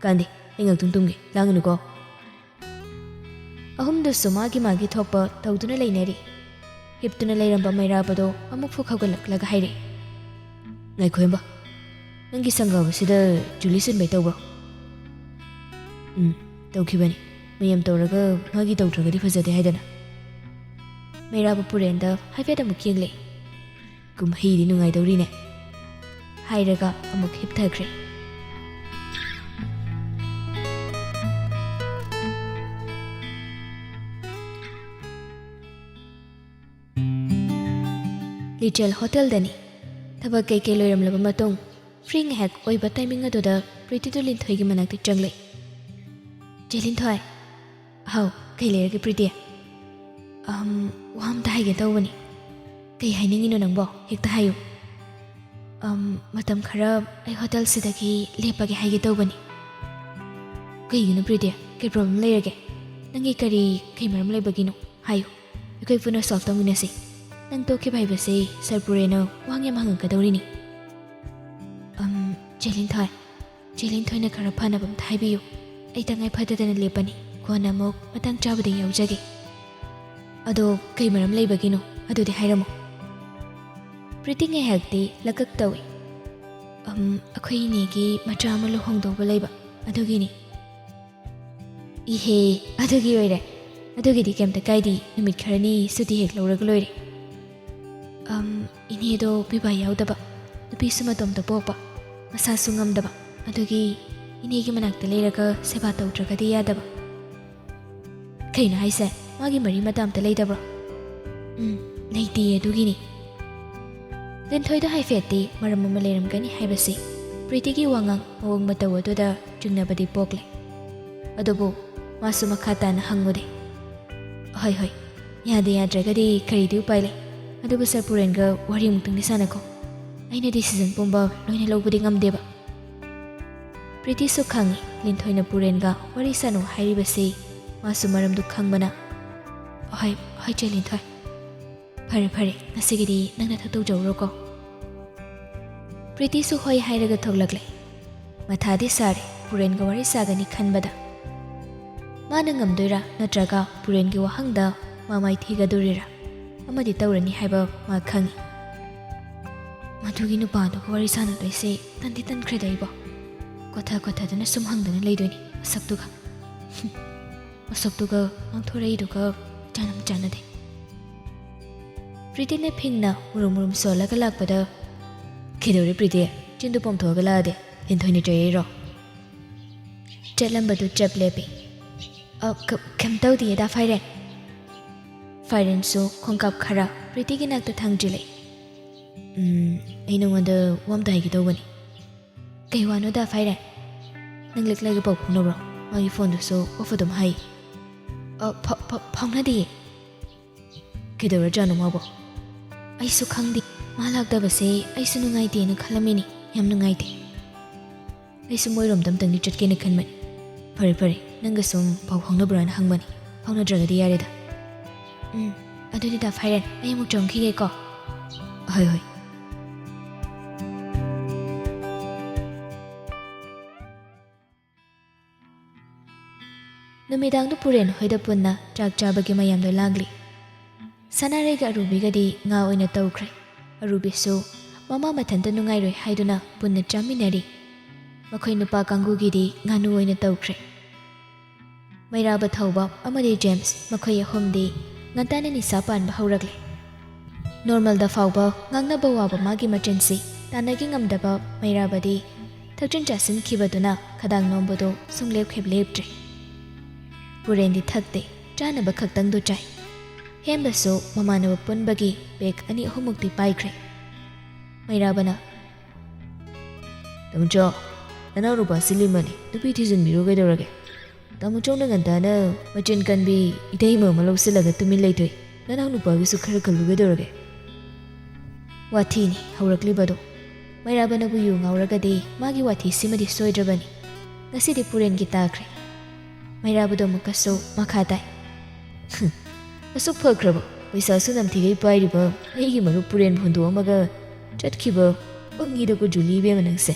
ꯀꯥꯟꯗꯦ, ꯑꯩ ꯉꯥꯛꯇꯪ ꯇꯨꯝꯒꯦ, ꯂꯥꯡꯒꯅꯨꯀꯣ꯫" ꯑꯍꯨꯝꯗꯨꯁꯨ ꯃꯥꯒꯤ ꯃꯥꯒꯤ ꯊꯣꯛꯄ ꯇꯧꯗꯨꯅ ꯂꯩꯅꯔꯤ꯫ ꯍꯤꯞꯇꯨꯅ ꯂꯩꯔꯝꯕ ꯃꯩꯔꯥꯕꯗꯣ ꯑꯃꯨꯛ ꯐꯨꯛ ꯍꯧꯒꯠꯂꯛꯂꯒ ꯍꯥꯏꯔꯛꯏ, "ꯉꯥꯏꯈꯣ ꯍꯦꯝꯕ, ꯅꯪꯒꯤ ꯁꯪꯒꯥꯕꯁꯤꯗ ꯖꯨꯂꯤ ꯁꯤꯟꯕꯩ ꯇꯧꯕ꯭ꯔꯣ?" "ꯎꯝ, ꯇꯧꯈꯤꯕꯅꯤ꯫ ꯃꯌꯥꯝ ꯇꯧꯔꯒ ꯃꯥꯒꯤ ꯇꯧꯗ꯭ꯔꯒꯗꯤ ꯐꯖꯗꯦ ꯍꯥꯏꯗꯅ꯫" ꯃꯩꯔꯥꯕ ꯄꯨꯔꯦꯟꯗ ꯍꯥꯏꯐꯦꯠ ꯑꯃꯨꯛ ꯌꯦꯡꯂꯦ꯫ "ꯀꯨꯝꯍꯩꯗꯤ ꯅꯨꯡꯉꯥꯏꯗꯧꯔꯤꯅꯦ," ꯍꯥꯏꯔꯒ ꯑꯃꯨꯛ ꯍꯤꯞꯊꯈ꯭ꯔꯦ꯫ ꯂꯤꯆꯦꯜ ꯍꯣꯇꯦꯜꯗꯅꯤ꯫ ꯊꯕꯛ ꯀꯩꯀꯩ ꯂꯣꯏꯔꯝꯂꯕ ꯃꯇꯨꯡ, ꯐ꯭ꯔꯤ ꯉꯥꯏꯍꯥꯛ ꯑꯣꯏꯕ ꯇꯥꯏꯃꯤꯡ ꯑꯗꯨꯗ ꯄ꯭ꯔꯤꯇꯤꯗꯨ ꯂꯤꯟꯊꯣꯏꯒꯤ ꯃꯅꯥꯛꯇ ꯆꯪꯂꯛꯏ꯫ "ꯆꯦ ꯂꯤꯟꯊꯣꯏ꯫" "ꯍꯥꯎ, ꯀꯩ ꯂꯩꯔꯒꯦ ꯄ꯭ꯔꯤꯇꯤ?" "ꯑꯝ, ꯋꯥ ꯑꯝꯇ ꯍꯥꯏꯒꯦ ꯇꯧꯕꯅꯤ꯫" "ꯀꯩ ꯍꯥꯏꯅꯤꯡꯉꯤꯅꯣ ꯅꯪꯕꯣ? ꯍꯦꯛꯇ ꯍꯥꯏꯌꯨ꯫" "ꯑꯝ, ꯃꯇꯝ ꯈꯔ ꯑꯩ ꯍꯣꯇꯦꯜꯁꯤꯗꯒꯤ ꯂꯦꯞꯄꯒꯦ ꯍꯥꯏꯒꯦ ꯇꯧꯕꯅꯤ꯫" "ꯀꯩꯒꯤꯅꯣ ꯄ꯭ꯔꯤꯇꯤ? ꯀꯩ ꯄ꯭ꯔꯣꯕ꯭ꯂꯦꯝ ꯂꯩꯔꯒꯦ? ꯅꯪꯒꯤ ꯀꯔꯤ, ꯀꯩ ꯃꯔꯝ ꯂꯩꯕꯒꯤꯅꯣ? ꯍꯥꯏꯌꯨ꯫ ꯑꯩꯈꯣꯏ ꯄꯨꯟꯅ ꯁꯣꯜꯕ ꯇꯧꯃꯤꯟꯅꯁꯤ꯫ ꯅꯪ ꯇꯣꯛꯈꯤꯕ ꯍꯥꯏꯕꯁꯦ ꯁꯔ ꯄꯨꯔꯦꯅ ꯋꯥꯍꯪ ꯌꯥꯝ ꯍꯪꯉꯛꯀꯗꯧꯔꯤꯅꯤ꯫" "ꯑꯝ, ꯆꯦ ꯂꯤꯟꯊꯣꯏ, ꯆꯦ ꯂꯤꯟꯊꯣꯏꯅ ꯈꯔ ꯐꯅꯕ ꯑꯝꯇ ꯍꯥꯏꯕꯤꯌꯨ꯫ ꯑꯩ ꯇꯉꯥꯏ ꯐꯗꯗꯅ ꯂꯦꯞꯄꯅꯤ꯫ ꯀꯣꯟꯅ ꯑꯃꯨꯛ ꯃꯇꯥꯡ ꯆꯥꯕꯗ ꯌꯥꯎꯖꯒꯦ꯫" "ꯑꯗꯣ ꯀꯩ ꯃꯔꯝ ꯂꯩꯕꯒꯤꯅꯣ? ꯑꯗꯨꯗꯤ ꯍꯥꯏꯔꯝꯃꯣ꯫" ꯄ꯭ꯔꯤꯇꯤ ꯉꯥꯏꯍꯥꯛꯇꯤ ꯂꯀꯛ ꯇꯧꯏ꯫ "ꯑꯝ, ꯑꯩꯈꯣꯏ ꯏꯅꯦꯒꯤ ꯃꯆꯥ ꯑꯃ ꯂꯨꯍꯣꯡꯗꯧꯕ ꯂꯩꯕ, ꯑꯗꯨꯒꯤꯅꯤ꯫" "ꯏꯍꯦ, ꯑꯗꯨꯒꯤ ꯑꯣꯏꯔꯦ꯫ ꯑꯗꯨꯒꯤꯗꯤ ꯀꯩꯝꯇ ꯀꯥꯏꯗꯦ, ꯅꯨꯃꯤꯠ ꯈꯔꯅꯤ ꯁꯨꯇꯤ ꯍꯦꯛ ꯂꯧꯔꯒ ꯂꯣꯏꯔꯦ꯫" "ꯑꯝ, ꯏꯅꯦꯗꯣ ꯄꯤꯕꯥ ꯌꯥꯎꯗꯕ, ꯅꯨꯄꯤꯁꯨ ꯃꯇꯣꯝꯇ ꯄꯣꯛꯄ, ꯃꯁꯥꯁꯨ ꯉꯝꯗꯕ, ꯑꯗꯨꯒꯤ ꯏꯅꯦꯒꯤ ꯃꯅꯥꯛꯇ ꯂꯩꯔꯒ ꯁꯦꯕꯥ ꯇꯧꯗ꯭ꯔꯒꯗꯤ ꯌꯥꯗꯕ꯫" "ꯀꯩꯅꯣ ꯍꯥꯏꯁꯦ? ꯃꯥꯒꯤ ꯃꯔꯤ ꯃꯇꯥ ꯑꯝꯇ ꯂꯩꯇꯕ꯭ꯔꯣ?" "ꯎꯝ, ꯂꯩꯇꯦ, ꯑꯗꯨꯒꯤꯅꯤ꯫" ꯂꯤꯟꯊꯣꯏꯗꯣ ꯍꯥꯏꯐꯦꯠꯇꯤ ꯃꯔꯝ ꯑꯃ ꯂꯩꯔꯝꯒꯅꯤ ꯍꯥꯏꯕꯁꯤ ꯄ꯭ꯔꯤꯇꯤꯒꯤ ꯋꯥꯉꯥꯡ ꯃꯑꯣꯡ ꯃꯇꯧ ꯑꯗꯨꯗ ꯆꯤꯡꯅꯕꯗꯤ ꯄꯣꯛꯂꯦ꯫ ꯑꯗꯨꯕꯨ ꯃꯥꯁꯨ ꯃꯈꯥ ꯇꯥꯅ ꯍꯪꯉꯨꯗꯦ꯫ "ꯍꯣꯏ, ꯍꯣꯏ, ꯌꯥꯗꯦ ꯌꯥꯗ꯭ꯔꯒꯗꯤ ꯀꯔꯤꯗꯤ ꯎꯄꯥꯏ ꯂꯩ? ꯑꯗꯨꯕꯨ ꯁꯥꯔ ꯄꯨꯔꯦꯟꯒ ꯋꯥꯔꯤ ꯑꯃꯨꯛꯇꯪꯗꯤ ꯁꯥꯟꯅꯈꯣ꯫ ꯑꯩꯅ decision ꯄꯨꯝꯕ ꯂꯣꯏꯅ ꯂꯧꯕꯗꯤ ꯉꯝꯗꯦꯕ꯫" ꯄ꯭ꯔꯤꯇꯤꯁꯨ ꯈꯪꯏ ꯂꯤꯟꯊꯣꯏꯅ ꯄꯨꯔꯦꯟꯒ ꯋꯥꯔꯤ ꯁꯥꯅꯧ ꯍꯥꯏꯔꯤꯕꯁꯤ꯫ ꯃꯥꯁꯨ ꯃꯔꯝꯗꯨ ꯈꯪꯕꯅ, "ꯍꯣꯏ, ꯍꯣꯏ ꯆꯦ ꯂꯤꯟꯊꯣꯏ꯫ ꯐꯔꯦ, ꯐꯔꯦ, ꯉꯁꯤꯒꯤꯗꯤ ꯅꯪ ꯅꯊꯧ ꯇꯧꯖꯧꯔꯣꯀꯣ꯫" ꯄ꯭ꯔꯤꯇꯤꯁꯨ ꯍꯣꯏ ꯍꯥꯏꯔꯒ ꯊꯣꯛꯂꯛꯂꯦ꯫ ꯃꯊꯥꯗꯤ ꯁꯥꯔꯦ ꯄꯨꯔꯦꯟꯒ ꯋꯥꯔꯤ ꯁꯥꯒꯅꯤ ꯈꯟꯕꯗ꯫ ꯃꯥꯅ ꯉꯝꯗꯣꯏꯔꯥ ꯅꯠꯇ꯭ꯔꯒ ꯄꯨꯔꯦꯟꯒꯤ ꯋꯥꯍꯪꯗ ꯃꯥ ꯃꯥꯏꯊꯤꯒꯗꯣꯔꯤꯔꯥ? ꯑꯃꯗꯤ ꯇꯧꯔꯅꯤ ꯍꯥꯏꯕ ꯃꯥ ꯈꯪꯏ꯫ "ꯃꯗꯨꯒꯤ ꯅꯨꯄꯥꯗꯨꯒ ꯋꯥꯔꯤ ꯁꯥꯟꯅꯗꯣꯏꯁꯦ ꯇꯟꯗꯤ ꯇꯟꯈ꯭ꯔꯦꯗ ꯑꯩꯕꯣ꯫ ꯀꯣꯊ ꯀꯣꯊꯗꯅ ꯁꯨꯝ ꯍꯪꯗꯅ ꯂꯩꯗꯣꯏꯅꯤ ꯃꯁꯛꯇꯨꯒ꯫ ꯍꯨꯝ, ꯃꯁꯛꯇꯨꯒ ꯉꯥꯡꯊꯣꯔꯛꯏꯗꯨꯒ ꯏꯆꯥꯟ ꯑꯃ ꯆꯥꯟꯅꯗꯦ꯫" ꯄ꯭ꯔꯤꯇꯤꯅ ꯐꯤꯡꯅ ꯃꯨꯔꯨꯝ ꯃꯨꯔꯨꯝ ꯁꯣꯜꯂꯒ ꯂꯥꯛꯄꯗ, "ꯀꯩꯗꯧꯔꯦ ꯄ꯭ꯔꯤꯇꯤ? ꯆꯤꯟꯗꯨ ꯄꯣꯝꯊꯣꯛꯑꯒ ꯂꯥꯛꯑꯗꯤ ꯂꯤꯟꯊꯣꯏꯅ ꯆꯩꯔꯛꯏꯔꯣ?" ꯆꯠꯂꯝꯕꯗꯨ ꯆꯞ ꯂꯦꯞꯄꯤ꯫ "ꯑ, ꯀ-, ꯀꯩꯝ ꯇꯧꯗꯤꯌꯦ ꯗꯥ ꯐꯥꯏꯔꯦꯟ꯫" ꯐꯥꯏꯔꯦꯟꯁꯨ ꯈꯣꯡꯀꯥꯞ ꯈꯔ ꯄ꯭ꯔꯤꯇꯤꯒꯤ ꯅꯥꯛꯇ ꯊꯥꯡꯖꯤꯜꯂꯛꯏ꯫ "ꯎꯝ, ꯑꯩ ꯅꯉꯣꯟꯗ ꯋꯥ ꯑꯝꯇ ꯍꯥꯏꯒꯦ ꯇꯧꯕꯅꯤ꯫" "ꯀꯩ ꯋꯥꯅꯣ ꯗꯥ ꯐꯥꯏꯔꯦꯟ?" "ꯅꯪ ꯂꯤꯛꯂꯥꯏꯒ ꯄꯥꯎ ꯐꯥꯎꯅꯕ꯭ꯔꯣ? ꯃꯥꯒꯤ ꯐꯣꯟꯗꯨꯁꯨ off ꯑꯗꯨꯝ ꯍꯥꯏ꯫" "ꯑ, ꯐ-, ꯐ-, ꯐꯥꯎꯅꯗꯤꯌꯦ꯫" "ꯀꯩꯗꯧꯔꯖꯥꯠꯅꯣ ꯃꯥꯕꯣ?" "ꯑꯩꯁꯨ ꯈꯪꯗꯦ꯫ ꯃꯥ ꯂꯥꯛꯇꯕꯁꯦ ꯑꯩꯁꯨ ꯅꯨꯡꯉꯥꯏꯇꯦꯅ ꯈꯜꯂꯝꯃꯤꯅꯤ꯫ ꯌꯥꯝ ꯅꯨꯡꯉꯥꯏꯇꯦ꯫ ꯑꯩꯁꯨ ꯃꯣꯏꯔꯣꯝꯗ ꯑꯝꯇꯪꯗꯤ ꯆꯠꯀꯦꯅ ꯈꯟꯕꯅꯤ꯫" "ꯐꯔꯦ, ꯐꯔꯦ꯫ ꯅꯪꯒ ꯁꯨꯝ ꯄꯥꯎ ꯐꯥꯎꯅꯕ꯭ꯔꯥꯅ ꯍꯪꯕꯅꯤ꯫ ꯐꯥꯎꯅꯗ꯭ꯔꯒꯗꯤ ꯌꯥꯔꯦꯗ꯫" "ꯎꯝ, ꯑꯗꯨꯗꯤ ꯗꯥ ꯐꯥꯏꯔꯦꯟ, ꯑꯩ ꯑꯃꯨꯛ ꯆꯪꯈꯤꯒꯦꯀꯣ꯫" "ꯍꯣꯏ, ꯍꯣꯏ꯫" ꯅꯨꯃꯤꯗꯥꯡꯗꯨ ꯄꯨꯔꯦꯟ ꯍꯣꯏꯗ ꯄꯨꯟꯅ ꯆꯥꯛ ꯆꯥꯕꯒꯤ ꯃꯌꯥꯝꯗꯣ ꯂꯥꯡꯂꯤ꯫ ꯁꯅꯥꯔꯩꯒ ꯑꯔꯨꯕꯤꯒꯗꯤ ꯉꯥ ꯑꯣꯏꯅ ꯇꯧꯈ꯭ꯔꯦ꯫ ꯑꯔꯨꯕꯤꯁꯨ ꯃꯃꯥ ꯃꯊꯟꯇ ꯅꯨꯡꯉꯥꯏꯔꯣꯏ ꯍꯥꯏꯗꯨꯅ ꯄꯨꯟꯅ ꯆꯥꯃꯤꯟꯅꯔꯤ꯫ ꯃꯈꯣꯏ ꯅꯨꯄꯥ ꯀꯥꯡꯕꯨꯒꯤꯗꯤ ꯉꯥꯅꯨ ꯑꯣꯏꯅ ꯇꯧꯈ꯭ꯔꯦ꯫ ꯃꯩꯔꯥꯕ, ꯊꯧꯕ ꯑꯃꯗꯤ ꯖꯦꯝꯁ, ꯃꯈꯣꯏ ꯑꯍꯨꯝꯗꯤ ꯉꯟꯇꯥꯅ ꯅꯤꯁꯥ ꯄꯥꯟꯕ ꯍꯧꯔꯛꯂꯦ꯫ ꯅꯣꯔꯃꯦꯜꯗ ꯐꯥꯎꯕ ꯉꯥꯡꯅꯕ ꯋꯥꯕ ꯃꯥꯒꯤ ꯃꯆꯤꯟꯁꯤ ꯇꯥꯟꯅꯒꯦ ꯉꯝꯗꯕ ꯃꯩꯔꯥꯕꯗꯤ ꯊꯛꯆꯤꯟ ꯆꯥꯁꯤꯟꯈꯤꯕꯗꯨꯅ ꯈꯗꯥꯡ ꯅꯣꯝꯕꯗꯨ ꯁꯨꯡꯂꯦꯞ ꯍꯦꯛ ꯂꯦꯞꯇ꯭ꯔꯦ꯫ ꯄꯨꯔꯦꯟꯗꯤ ꯊꯛꯇꯦ, ꯆꯥꯅꯕ ꯈꯛꯇꯪꯗꯨ ꯆꯥꯏ꯫ ꯍꯦꯝꯕꯁꯨ ꯃꯃꯥꯟꯅꯕ ꯄꯨꯟꯕꯒꯤ ꯄꯦꯛ ꯑꯅꯤ ꯑꯍꯨꯝꯃꯨꯛꯇꯤ ꯄꯥꯏꯈ꯭ꯔꯦ꯫ ꯃꯩꯔꯥꯕꯅ, "ꯇꯥꯃꯣꯆꯧ, ꯅꯅꯥꯎ ꯅꯨꯄꯥ ꯁꯤꯂꯤꯃꯅꯤ, ꯅꯨꯄꯤ ꯊꯤꯖꯤꯟꯕꯤꯔꯣ ꯀꯩꯗꯧꯔꯒꯦ? ꯇꯥꯃꯣꯆꯧꯅ ꯉꯟꯇꯥꯅ ꯃꯆꯤꯟ ꯀꯟꯕꯤ ꯏꯇꯩꯃ ꯑꯃ ꯂꯧꯁꯤꯜꯂꯒ ꯇꯨꯃꯤꯟ ꯂꯩꯊꯣꯛꯏ꯫ ꯅꯅꯥꯎ ꯅꯨꯄꯥꯒꯤꯁꯨ ꯈꯔ ꯈꯜꯂꯨ ꯀꯩꯗꯧꯔꯒꯦ?" ꯋꯥꯊꯤꯅꯤ ꯍꯧꯔꯛꯂꯤꯕꯗꯣ꯫ ꯃꯩꯔꯥꯕꯅꯕꯨ ꯌꯨ ꯉꯥꯎꯔꯒꯗꯤ ꯃꯥꯒꯤ ꯋꯥꯊꯤꯁꯤꯃꯗꯤ ꯁꯣꯏꯗ꯭ꯔꯕꯅꯤ꯫ ꯉꯁꯤꯗꯤ ꯄꯨꯔꯦꯟꯒꯤ ꯇꯥꯈ꯭ꯔꯦ꯫ ꯃꯩꯔꯥꯕꯗꯣ ꯑꯃꯨꯛꯀꯁꯨ ꯃꯈꯥ ꯇꯥꯏ꯫ "ꯍꯨꯝ, ꯑꯁꯨꯛ ꯐꯈ꯭ꯔꯕ, ꯄꯩꯁꯥꯁꯨ ꯅꯝꯊꯤꯒꯩ ꯄꯥꯏꯔꯤꯕ ꯑꯩꯒꯤ ꯃꯔꯨꯞ ꯄꯨꯔꯦꯟꯕꯨ ꯍꯨꯟꯗꯣꯛꯑꯝꯃꯒ ꯆꯠꯈꯤꯕ ꯄꯪꯉꯤꯗꯀꯣ ꯖꯨꯂꯤ ꯏꯕꯦꯝꯃ ꯅꯪꯁꯦ꯫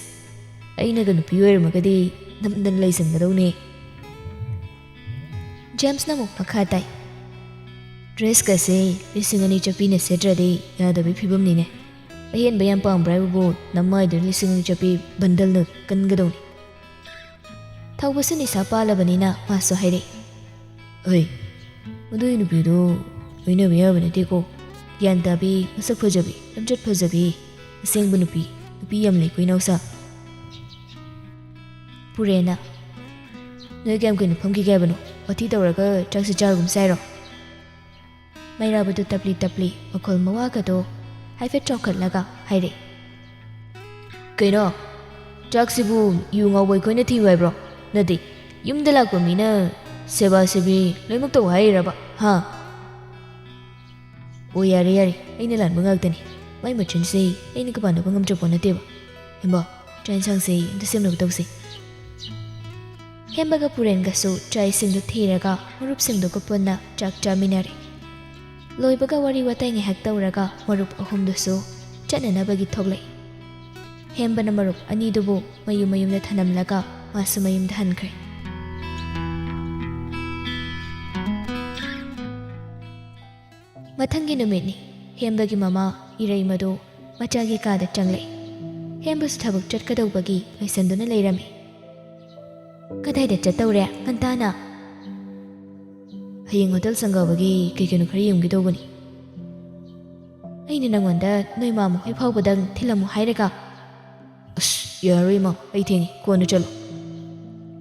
ꯑꯩꯅꯒ ꯅꯨꯄꯤ ꯑꯣꯏꯔꯝꯃꯒꯗꯤ ꯅꯝꯗꯅ ꯂꯩꯁꯟꯒꯗꯧꯅꯦ꯫" ꯖꯦꯝꯁꯅ ꯑꯃꯨꯛ ꯃꯈꯥ ꯇꯥꯏ꯫ "ꯗ꯭ꯔꯦꯁꯀꯁꯦ ꯂꯤꯁꯤꯡ ꯑꯅꯤ ꯆꯠꯄꯤꯅ ꯁꯦꯠꯇ꯭ꯔꯗꯤ ꯌꯥꯗꯕꯒꯤ ꯐꯤꯕꯝꯅꯤꯅꯦ꯫ ꯑꯍꯦꯟꯕ ꯌꯥꯝ ꯄꯥꯝꯕ꯭ꯔꯥ ꯍꯥꯏꯕꯕꯨ ꯅꯃꯥꯏꯗꯨꯅ ꯂꯤꯁꯤꯡ ꯑꯅꯤ ꯆꯠꯄꯤ ꯕꯟꯗꯜꯅ ꯀꯟꯒꯗꯧꯅꯤ꯫" ꯊꯧꯕꯁꯨ ꯅꯤꯁꯥ ꯄꯥꯜꯂꯕꯅꯤꯅ ꯃꯥꯁꯨ ꯍꯥꯏꯔꯛꯏ꯫ "ꯑꯩ, ꯃꯗꯨꯒꯤ ꯅꯨꯄꯤꯗꯣ ꯂꯣꯏꯅꯕ ꯌꯥꯕ ꯅꯠꯇꯦꯀꯣ꯫ ꯒ꯭ꯌꯥꯟ ꯇꯥꯕꯤ, ꯃꯁꯛ ꯐꯖꯕꯤ, ꯂꯝꯆꯠ ꯐꯖꯕꯤ, ꯑꯁꯦꯡꯕ ꯅꯨꯄꯤ, ꯅꯨꯄꯤ ꯌꯥꯝ ꯂꯩꯀꯣ ꯏꯅꯥꯎꯁꯥ꯫" ꯄꯨꯔꯦꯅ, "ꯅꯣꯏ ꯀꯌꯥꯝ ꯀꯨꯏꯅ ꯐꯝꯈꯤꯒꯦ ꯍꯥꯏꯕꯅꯣ? ꯋꯥꯊꯤ ꯇꯧꯔꯒ ꯆꯥꯛꯁꯤ ꯆꯥꯔꯒꯨꯝꯁꯦ ꯍꯥꯏꯔꯣ?" ꯃꯩꯔꯥꯕꯗꯨ ꯇꯞꯂꯤ ꯇꯞꯂꯤ ꯃꯈꯣꯜ ꯃꯋꯥꯒꯗꯣ ꯍꯥꯏꯐꯦꯠ ꯆꯥꯎꯈꯠꯂꯒ ꯍꯥꯏꯔꯛꯏ꯫ "ꯀꯩꯅꯣ? ꯆꯥꯛꯁꯤꯕꯨ ꯌꯨ ꯉꯥꯎꯕ ꯑꯩꯈꯣꯏꯅ ꯊꯤꯌꯨ ꯍꯥꯏꯕ꯭ꯔꯣ? ꯅꯠꯇꯦ, ꯌꯨꯝꯗ ꯂꯥꯛꯄ ꯃꯤꯅ ꯁꯦꯕꯥ ꯁꯦꯕꯤ ꯂꯣꯏꯅꯃꯛ ꯇꯧ ꯍꯥꯏꯔꯤꯔꯕ? ꯍꯥ?" "ꯑꯣ, ꯌꯥꯔꯦ, ꯌꯥꯔꯦ, ꯑꯩꯅ ꯂꯥꯟꯕ ꯉꯥꯛꯇꯅꯤ꯫ ꯃꯥꯏ ꯃꯆꯤꯟꯁꯤ ꯑꯩꯅ ꯀꯄꯥꯟꯅꯕ ꯉꯝꯖꯄꯣ ꯅꯠꯇꯦꯕ꯫ ꯍꯦꯝꯕ, ꯆꯥꯛ ꯌꯦꯟꯁꯥꯡꯁꯤ ꯑꯝꯇ ꯁꯦꯝꯅꯕ ꯇꯧꯁꯤ꯫" ꯍꯦꯝꯕꯒ ꯄꯨꯔꯦꯟꯒꯁꯨ ꯆꯥꯛ ꯏꯁꯤꯡꯗꯨ ꯊꯤꯔꯒ ꯃꯔꯨꯞꯁꯤꯡꯗꯨꯒ ꯄꯨꯟꯅ ꯆꯥꯛ ꯆꯥꯃꯤꯟꯅꯔꯦ꯫ ꯂꯣꯏꯕꯒ ꯋꯥꯔꯤ ꯋꯥꯇꯥꯏ ꯉꯥꯏꯍꯥꯛ ꯇꯧꯔꯒ ꯃꯔꯨꯞ ꯑꯍꯨꯝꯗꯨꯁꯨ ꯆꯠꯅꯅꯕꯒꯤ ꯊꯣꯛꯂꯛꯏ꯫ ꯍꯦꯝꯕꯅ ꯃꯔꯨꯞ ꯑꯅꯤꯗꯨꯕꯨ ꯃꯌꯨꯝ ꯃꯌꯨꯝꯗ ꯊꯅꯝꯂꯒ ꯃꯥꯁꯨ ꯃꯌꯨꯝꯗ ꯍꯟꯈ꯭ꯔꯦ꯫ ꯃꯊꯪꯒꯤ ꯅꯨꯃꯤꯠꯅꯤ꯫ ꯍꯦꯝꯕꯒꯤ ꯃꯃꯥ ꯏꯔꯩꯃꯗꯨ ꯃꯆꯥꯒꯤ ꯀꯥꯗ ꯆꯪꯂꯛꯏ꯫ ꯍꯦꯝꯕꯁꯨ ꯊꯕꯛ ꯆꯠꯀꯗꯧꯕꯒꯤ ꯂꯣꯏꯁꯟꯗꯨꯅ ꯂꯩꯔꯝꯃꯤ꯫ "ꯀꯗꯥꯏꯗ ꯆꯠꯇꯧꯔꯦ ꯉꯟꯇꯥꯅ?" "ꯍꯌꯦꯡ ꯍꯣꯇꯦꯜ ꯆꯪꯒꯕꯒꯤ ꯀꯩ ꯀꯩꯅꯣ ꯈꯔ ꯌꯦꯡꯒꯦ ꯇꯧꯕꯅꯤ꯫ ꯑꯩꯅ ꯅꯪꯉꯣꯟꯗ ꯅꯣꯏ ꯃꯥ ꯃꯈꯣꯏ ꯐꯥꯎꯕꯗꯪ ꯊꯤꯜꯂꯝꯃꯨ ꯍꯥꯏꯔꯒ?" "ꯑꯁ, ꯌꯥꯔꯣꯏ ꯏꯃꯥ, ꯑꯩ ꯊꯦꯡꯉꯦ, ꯀꯣꯟꯅ ꯆꯠꯂꯣ꯫"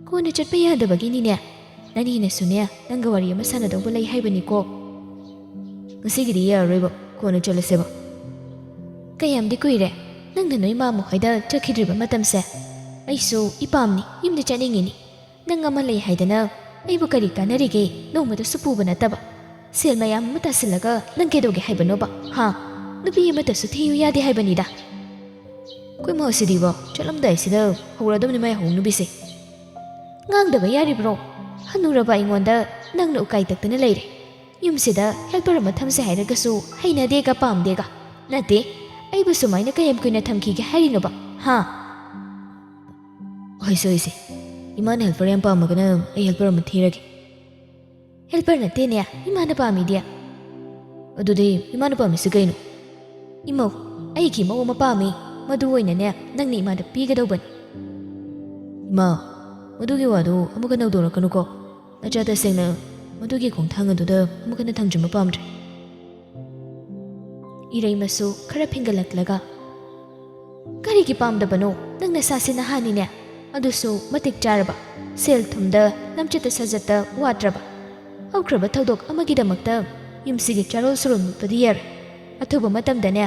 "ꯀꯣꯟꯅ ꯆꯠꯄ ꯌꯥꯗꯕꯒꯤꯅꯤꯅꯦ꯫ ꯅꯅꯦꯅꯁꯨꯅꯦ, ꯅꯪꯒ ꯋꯥꯔꯤ ꯑꯃ ꯁꯥꯟꯅꯗꯧꯕ ꯂꯩ ꯍꯥꯏꯕꯅꯤꯀꯣ꯫ ꯉꯁꯤꯒꯤꯗꯤ ꯌꯥꯔꯔꯣꯏꯕ, ꯀꯣꯟꯅ ꯆꯠꯂꯁꯦꯕ꯫" "ꯀꯌꯥꯝꯗꯤ ꯀꯨꯏꯔꯦ ꯅꯪꯅ ꯅꯣꯏ ꯃꯥ ꯃꯈꯣꯏꯗ ꯆꯠꯈꯤꯗ꯭ꯔꯤꯕ ꯃꯇꯝꯁꯦ? ꯑꯩꯁꯨ ꯏꯄꯥꯝꯅꯤ, ꯌꯨꯝꯗ ꯆꯠꯅꯤꯡꯉꯤꯅꯤ꯫ ꯅꯪ ꯑꯃ ꯂꯩ ꯍꯥꯏꯗꯅ ꯑꯩꯕꯨ ꯀꯔꯤ ꯀꯥꯟꯅꯔꯤꯒꯦ? ꯅꯣꯡꯃꯇꯁꯨ ꯄꯨꯕ ꯅꯠꯇꯕ꯫ ꯁꯦꯜ ꯃꯌꯥꯝ ꯑꯃ ꯇꯥꯁꯤꯜꯂꯒ ꯅꯪ ꯀꯩꯗꯧꯒꯦ ꯍꯥꯏꯕꯅꯣꯕ? ꯍꯥ? ꯅꯨꯄꯤ ꯑꯃꯇꯁꯨ ꯊꯤꯌꯨ ꯌꯥꯗꯦ ꯍꯥꯏꯕꯅꯤꯗ꯫" ꯑꯩꯈꯣꯏ ꯃꯥꯁꯤꯗꯤꯕ, ꯆꯠꯂꯝꯗꯥꯏꯁꯤꯗ ꯍꯧꯔꯗꯕꯅꯤ ꯃꯥꯏ ꯍꯧ ꯅꯨꯄꯤꯁꯦ꯫ "ꯉꯥꯡꯗꯕ ꯌꯥꯔꯤꯕ꯭ꯔꯣ? ꯍꯅꯨꯔꯕ ꯑꯩꯉꯣꯟꯗ ꯅꯪꯅ ꯎꯀꯥꯏ ꯇꯛꯇꯅ ꯂꯩꯔꯦ꯫ ꯌꯨꯝꯁꯤꯗ ꯍꯦꯜꯄꯔ ꯑꯃ ꯊꯝꯁꯦ ꯍꯥꯏꯔꯒꯁꯨ ꯍꯩꯅꯗꯦꯒ ꯄꯥꯝꯗꯦꯒ꯫ ꯅꯠꯇꯦ, ꯑꯩꯕꯨ ꯁꯨꯃꯥꯏꯅ ꯀꯌꯥꯝ ꯀꯨꯏꯅ ꯊꯝꯈꯤꯒꯦ ꯍꯥꯏꯔꯤꯅꯣꯕ? ꯍꯥ?" "ꯍꯣꯏꯁꯦ, ꯍꯣꯏꯁꯦ, ꯏꯃꯥꯅ ꯍꯦꯜꯄꯔ ꯌꯥꯝ ꯄꯥꯝꯃꯒꯅ ꯑꯩ ꯍꯦꯜꯄꯔ ꯑꯃ ꯊꯤꯔꯒꯦ꯫" "ꯍꯦꯜꯄꯔ ꯅꯠꯇꯦꯅꯦ, ꯏꯃꯥꯅ ꯄꯥꯝꯃꯤꯗꯤ꯫" "ꯑꯗꯨꯗꯤ ꯏꯃꯥꯅ ꯄꯥꯝꯃꯤꯁꯤ ꯀꯩꯅꯣ?" "ꯏꯃꯧ, ꯑꯩꯒꯤ ꯏꯃꯧ ꯑꯃ ꯄꯥꯝꯃꯤ꯫ ꯃꯗꯨ ꯑꯣꯏꯅꯅꯦ ꯅꯪꯅ ꯏꯃꯥꯗ ꯄꯤꯒꯗꯧꯕꯅꯤ꯫" "ꯏꯃꯥ, ꯃꯗꯨꯒꯤ ꯋꯥꯗꯨ ꯑꯃꯨꯛ ꯍꯟꯅ ꯍꯧꯗꯣꯔꯛꯀꯅꯨꯀꯣ꯫ ꯅꯆꯥ ꯇꯁꯦꯡꯅ ꯃꯗꯨꯒꯤ ꯈꯣꯡꯊꯥꯡ ꯑꯗꯨꯗ ꯑꯃꯨꯛ ꯍꯟꯅ ꯊꯥꯡꯖꯤꯟꯕ ꯄꯥꯝꯗ꯭ꯔꯦ꯫" ꯏꯔꯩꯃꯁꯨ ꯈꯔ ꯐꯤꯡꯒꯠꯂꯛꯂꯒ, "ꯀꯔꯤꯒꯤ ꯄꯥꯝꯗꯕꯅꯣ? ꯅꯪ ꯅꯁꯥꯁꯤ ꯅꯍꯥꯅꯤꯅꯦ, ꯑꯗꯨꯁꯨ ꯃꯇꯤꯛ ꯆꯥꯔꯕ, ꯁꯦꯜ ꯊꯨꯝꯗ, ꯂꯝꯆꯠꯇ ꯁꯥꯖꯠꯇ ꯋꯥꯠꯇ꯭ꯔꯕ꯫ ꯍꯧꯈ꯭ꯔꯕ ꯊꯧꯗꯣꯛ ꯑꯃꯒꯤꯗꯃꯛꯇ ꯌꯨꯝꯁꯤꯒꯤ ꯆꯥꯔꯣꯜ ꯁꯨꯔꯣꯜ ꯃꯨꯠꯄꯗꯤ ꯌꯥꯔꯣꯏ꯫ ꯑꯊꯨꯕ ꯃꯇꯝꯗꯅꯦ